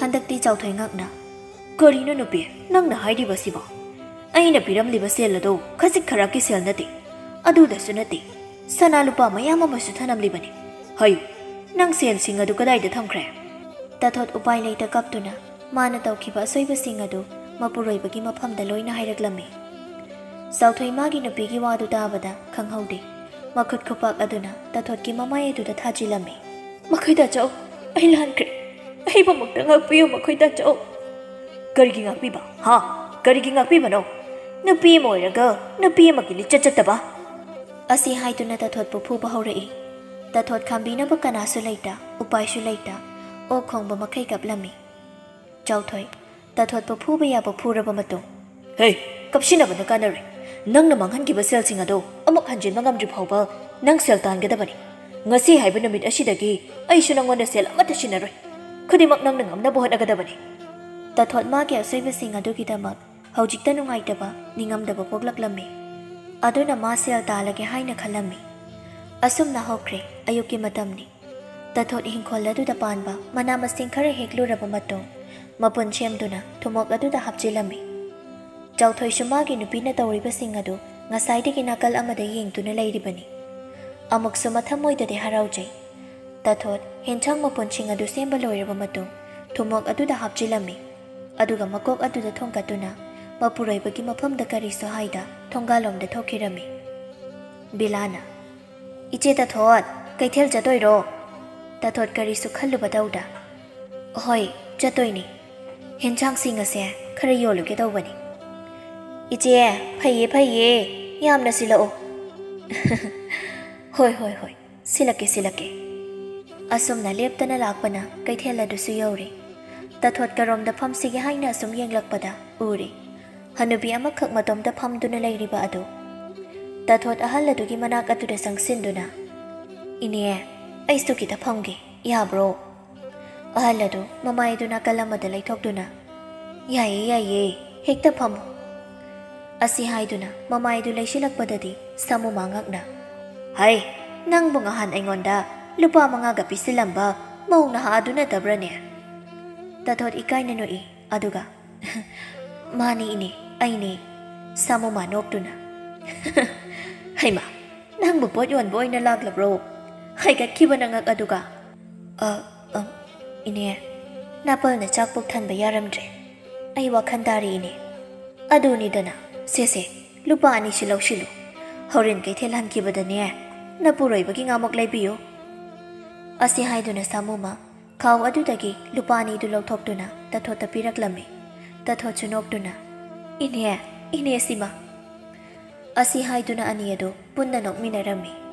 ꯍꯟꯗꯛꯇꯤ ꯆꯥꯎꯊꯣꯏ ꯉꯛꯅ, "ꯀꯔꯤꯅꯣ ꯅꯨꯄꯤ, ꯅꯪꯅ ꯍꯥꯏꯔꯤꯕꯁꯤꯕꯣ? ꯑꯩꯅ ꯄꯤꯔꯝꯂꯤꯕ ꯁꯦꯜ ꯑꯗꯣ ꯈꯖꯤꯛ ꯈꯔꯥꯛꯀꯤ ꯁꯦꯜ ꯅꯠꯇꯦ, ꯑꯗꯨꯗꯁꯨ ꯅꯠꯇꯦ, ꯁꯅꯥ ꯂꯨꯄꯥ ꯃꯌꯥꯝ ꯑꯃꯁꯨ ꯊꯅꯝꯂꯤꯕꯅꯤ꯫ ꯍꯥꯏꯌꯨ, ꯅꯪ ꯁꯦꯜꯁꯤꯡ ꯑꯗꯨ ꯀꯗꯥꯏꯗ ꯊꯝꯈ꯭ꯔꯦ?" ꯇꯥꯊꯣꯠ ꯎꯄꯥꯏ ꯂꯩꯇ ꯀꯞꯇꯨꯅ ꯃꯥꯅ ꯇꯧꯈꯤꯕ ꯑꯁꯣꯏꯕꯁꯤꯡ ꯑꯗꯨ ꯃꯄꯨꯔꯣꯏꯕꯒꯤ ꯃꯐꯝꯗ ꯂꯣꯏꯅ ꯍꯥꯏꯔꯛꯂꯝꯃꯤ꯫ ꯆꯥꯎꯊꯣꯏ ꯃꯥꯒꯤ ꯅꯨꯄꯤꯒꯤ ꯋꯥꯗꯨ ꯇꯥꯕꯗ ꯈꯪꯍꯧꯗꯦ, ꯃꯈꯨꯠ ꯈꯨꯄꯥꯛ ꯑꯗꯨꯅ ꯇꯥꯊꯣꯠꯀꯤ ꯃꯃꯥꯏ ꯑꯗꯨꯗ ꯊꯥꯖꯤꯜꯂꯝꯃꯤ꯫ "ꯃꯈꯣꯏ ꯇꯥꯆꯧ, ꯑꯩ ꯂꯥꯟꯈ꯭ꯔꯦ꯫ ꯑꯩꯕꯨꯃꯛꯇ ꯉꯥꯛꯄꯤꯌꯨ, ꯃꯈꯣꯏ ꯇꯥꯆꯧ꯫" "ꯀꯔꯤꯒꯤ ꯉꯥꯛꯄꯤꯕ? ꯍꯥ? ꯀꯔꯤꯒꯤ ꯉꯥꯛꯄꯤꯕꯅꯣ? ꯅꯨꯄꯤ ꯑꯃ ꯑꯣꯏꯔꯒ ꯅꯨꯄꯤ ꯑꯃꯒꯤ ꯂꯤꯆꯠ ꯆꯠꯇꯕ?" ꯑꯁꯤ ꯍꯥꯏꯗꯨꯅ ꯇꯥꯊꯣꯠꯄꯨ ꯐꯨꯕ ꯍꯧꯔꯛꯏ꯫ ꯇꯥꯊꯣꯠ ꯈꯥꯝꯕꯤꯅꯕ ꯀꯅꯥꯁꯨ ꯂꯩꯇ, ꯎꯄꯥꯏꯁꯨ ꯂꯩꯇ, ꯑꯣꯛ ꯈꯣꯡꯕ ꯃꯈꯩ ꯀꯞꯂꯝꯃꯤ꯫ ꯆꯥꯎꯊꯣꯏ, ꯇꯥꯊꯣꯠꯄꯨ ꯐꯨꯕ ꯌꯥꯕ ꯐꯨꯔꯕ ꯃꯇꯨꯡ, "ꯍꯦ, ꯀꯞꯁꯤꯟꯅꯕꯅ ꯀꯥꯟꯅꯔꯣꯏ꯫ ꯅꯪꯅ ꯃꯥꯡꯍꯟꯈꯤꯕ ꯁꯦꯜꯁꯤꯡ ꯑꯗꯣ ꯑꯃꯨꯛ ꯍꯟꯖꯤꯟꯕ ꯉꯝꯗ꯭ꯔꯤ ꯐꯥꯎꯕ ꯅꯪ ꯁꯦꯜ ꯇꯥꯟꯒꯗꯕꯅꯤ꯫ ꯉꯁꯤ ꯍꯥꯏꯕ ꯅꯨꯃꯤꯠ ꯑꯁꯤꯗꯒꯤ ꯑꯩꯁꯨ ꯅꯪꯉꯣꯟꯗ ꯁꯦꯜ ꯑꯃꯠꯇ ꯁꯤꯟꯅꯔꯣꯏ꯫ ꯈꯨꯗꯤꯡꯃꯛ ꯅꯪꯅ ꯉꯝꯅꯕ ꯍꯣꯠꯅꯒꯗꯕꯅꯤ꯫" ꯇꯥꯊꯣꯠ ꯃꯥꯒꯤ ꯑꯁꯣꯏꯕꯁꯤꯡ ꯑꯗꯨꯒꯤꯗꯃꯛ ꯍꯧꯖꯤꯛꯇ ꯅꯨꯡꯉꯥꯏꯇꯕ, ꯅꯤꯡꯉꯝꯗꯕ ꯄꯣꯛꯂꯛꯂꯝꯃꯤ꯫ ꯑꯗꯨꯅ ꯃꯥ ꯁꯦꯜ ꯇꯥꯜꯂꯒꯦ ꯍꯥꯏꯅ ꯈꯜꯂꯝꯃꯤ꯫ ꯑꯁꯨꯝꯅ ꯍꯧꯈ꯭ꯔꯦ ꯑꯌꯨꯛꯀꯤ ꯃꯇꯝꯅꯤ꯫ ꯇꯥꯊꯣꯠ ꯏꯪꯈꯣꯜ ꯑꯗꯨꯗ ꯄꯥꯟꯕ ꯃꯅꯥ ꯃꯁꯤꯡ ꯈꯔ ꯍꯦꯛꯂꯨꯔꯕ ꯃꯇꯨꯡ, ꯃꯄꯨꯟ ꯁꯦꯝꯗꯨꯅ ꯊꯨꯝꯃꯣꯛ ꯑꯗꯨꯗ ꯍꯥꯞꯆꯤꯜꯂꯝꯃꯤ꯫ ꯆꯥꯎꯊꯣꯏꯁꯨ ꯃꯥꯒꯤ ꯅꯨꯄꯤꯅ ꯇꯧꯔꯤꯕꯁꯤꯡ ꯑꯗꯨ ꯉꯁꯥꯏꯗꯒꯤ ꯅꯥꯀꯜ ꯑꯃꯗ ꯌꯦꯡꯗꯨꯅ ꯂꯩꯔꯤꯕꯅꯤ꯫ ꯑꯃꯨꯛꯁꯨ ꯃꯊꯃꯣꯏꯗꯗꯤ ꯍꯔꯥꯎꯖꯩ꯫ ꯇꯥꯊꯣꯠ ꯍꯦꯟꯁꯥꯡ ꯃꯄꯨꯟꯁꯤꯡ ꯑꯗꯨ ꯁꯦꯝꯕ ꯂꯣꯏꯔꯕ ꯃꯇꯨꯡ, ꯊꯨꯝꯃꯣꯛ ꯑꯗꯨꯗ ꯍꯥꯞꯆꯤꯜꯂꯝꯃꯤ꯫ ꯑꯗꯨꯒ ꯃꯀꯣꯛ ꯑꯗꯨꯗ ꯊꯣꯡꯀꯠꯇꯨꯅ ꯃꯄꯨꯔꯣꯏꯕꯒꯤ ꯃꯐꯝꯗ ꯀꯔꯤꯁꯨ ꯍꯥꯏꯗ ꯊꯣꯡꯒꯥꯜꯂꯣꯝꯗ ꯊꯣꯛꯈꯤꯔꯝꯃꯤ꯫ ꯕꯤꯂꯥꯅ, "ꯏꯆꯦ ꯇꯥꯊꯣꯠ, ꯀꯩꯊꯦꯜ ꯆꯠꯇꯣꯏꯔꯣ?" ꯇꯥꯊꯣꯠ ꯀꯔꯤꯁꯨ ꯈꯜꯂꯨꯕ ꯇꯧꯗ, "ꯍꯣꯏ, ꯆꯠꯇꯣꯏꯅꯤ꯫" "ꯍꯦꯟꯖꯥꯡꯁꯤꯡ ꯑꯁꯦ ꯈꯔ ꯌꯣꯜꯂꯨꯒꯦ ꯇꯧꯕꯅꯤ꯫" "ꯏꯆꯦ, ꯐꯩꯌꯦ ꯐꯩꯌꯦ, ꯌꯥꯝꯅ ꯁꯤꯜꯂꯛꯑꯣ꯫" "ꯍꯣꯏ ꯍꯣꯏ ꯍꯣꯏ, ꯁꯤꯜꯂꯛꯀꯦ ꯁꯤꯜꯂꯛꯀꯦ꯫" ꯑꯁꯨꯝꯅ ꯂꯦꯞꯇꯅ ꯂꯥꯛꯄꯅ ꯀꯩꯊꯦꯜ ꯑꯗꯨꯁꯨ ꯌꯧꯔꯦ꯫ ꯇꯥꯊꯣꯠ ꯀꯔꯣꯝꯗ ꯐꯝꯁꯤꯒꯦ ꯍꯥꯏꯅ ꯑꯁꯨꯝ ꯌꯦꯡꯂꯛꯄꯗ ꯎꯔꯦ ꯍꯅꯨꯕꯤ ꯑꯃꯈꯛ ꯃꯇꯣꯝꯇ ꯐꯝꯗꯨꯅ ꯂꯩꯔꯤꯕ ꯑꯗꯨ꯫ ꯇꯥꯊꯣꯠ ꯑꯍꯜ ꯑꯗꯨꯒꯤ ꯃꯅꯥꯛ ꯑꯗꯨꯗ ꯆꯪꯁꯤꯟꯗꯨꯅ, "ꯏꯅꯦ, ꯑꯩꯁꯨ ꯈꯤꯇ ꯐꯝꯒꯦ, ꯌꯥꯕ꯭ꯔꯣ?" ꯑꯍꯜ ꯑꯗꯨ ꯃꯃꯥꯏ ꯑꯗꯨ ꯅꯥꯀꯜ ꯑꯃꯗ ꯂꯩꯊꯣꯛꯇꯨꯅ, "ꯌꯥꯏꯌꯦ ꯌꯥꯏꯌꯦ, ꯍꯦꯛꯇ ꯐꯝꯃꯨ꯫" ꯑꯁꯤ ꯍꯥꯏꯗꯨꯅ ꯃꯃꯥꯏ ꯑꯗꯨ ꯂꯩꯁꯤꯜꯂꯛꯄꯗꯗꯤ ꯁꯥꯃꯨ ꯃꯉꯛꯅ, "ꯍꯩ, ꯅꯪꯕꯨ ꯉꯍꯥꯟ ꯑꯩꯉꯣꯟꯗ ꯂꯨꯄꯥ ꯃꯉꯥꯒ ꯄꯤꯁꯤꯜꯂꯝꯕ ꯃꯧ ꯅꯍꯥ ꯑꯗꯨ ꯅꯠꯇꯕ꯭ꯔꯅꯦ?" ꯇꯥꯊꯣꯠ ꯏꯀꯥꯏꯅ ꯅꯣꯛꯏ, ꯑꯗꯨꯒ, "ꯃꯥꯅꯤ ꯏꯅꯦ, ꯑꯩꯅꯦ꯫" ꯁꯥꯃꯨꯃ ꯅꯣꯛꯇꯨꯅ, "ꯍꯩꯃꯥ, ꯅꯪꯕꯨ ꯄꯣꯠ ꯌꯣꯟꯕ ꯑꯣꯏꯅ ꯂꯥꯛꯂꯕ꯭ꯔꯣ?" ꯍꯥꯏꯒꯠꯈꯤꯕ ꯅꯉꯛ ꯑꯗꯨꯒ, "ꯑ, ꯑ, ꯏꯅꯦ, ꯅꯥꯄꯜꯅ ꯆꯥꯛ ꯄꯨꯛ ꯊꯟꯕ ꯌꯥꯔꯝꯗ꯭ꯔꯦ꯫ ꯑꯩ ꯋꯥꯈꯜ ꯇꯥꯔꯦ ꯏꯅꯦ꯫ ꯑꯗꯨꯅꯤꯗꯅ, ꯁꯦ ꯁꯦ, ꯂꯨꯄꯥ ꯑꯅꯤꯁꯤ ꯂꯧꯁꯤꯜꯂꯨ꯫ ꯍꯣꯔꯦꯟ ꯀꯩꯊꯦꯜ ꯍꯟꯈꯤꯕꯗꯅꯦ, ꯅꯄꯨꯔꯣꯏꯕꯒꯤ ꯉꯥꯃꯣꯛ ꯂꯩꯕꯤꯌꯨ꯫" ꯑꯁꯤ ꯍꯥꯏꯗꯨꯅ ꯁꯥꯃꯨꯃ ꯈꯥꯎ ꯑꯗꯨꯗꯒꯤ ꯂꯨꯄꯥ ꯑꯅꯤꯗꯨ ꯂꯧꯊꯣꯛꯇꯨꯅ ꯇꯥꯊꯣꯠꯇ ꯄꯤꯔꯛꯂꯝꯃꯤ꯫ ꯇꯥꯊꯣꯠꯁꯨ ꯅꯣꯛꯇꯨꯅ, "ꯏꯅꯦ, ꯏꯅꯦ ꯁꯤꯃ꯫" ꯑꯁꯤ ꯍꯥꯏꯗꯨꯅ ꯑꯅꯤ ꯑꯗꯨ ꯄꯨꯟꯅ ꯅꯣꯛꯃꯤꯟꯅꯔꯝꯃꯤ꯫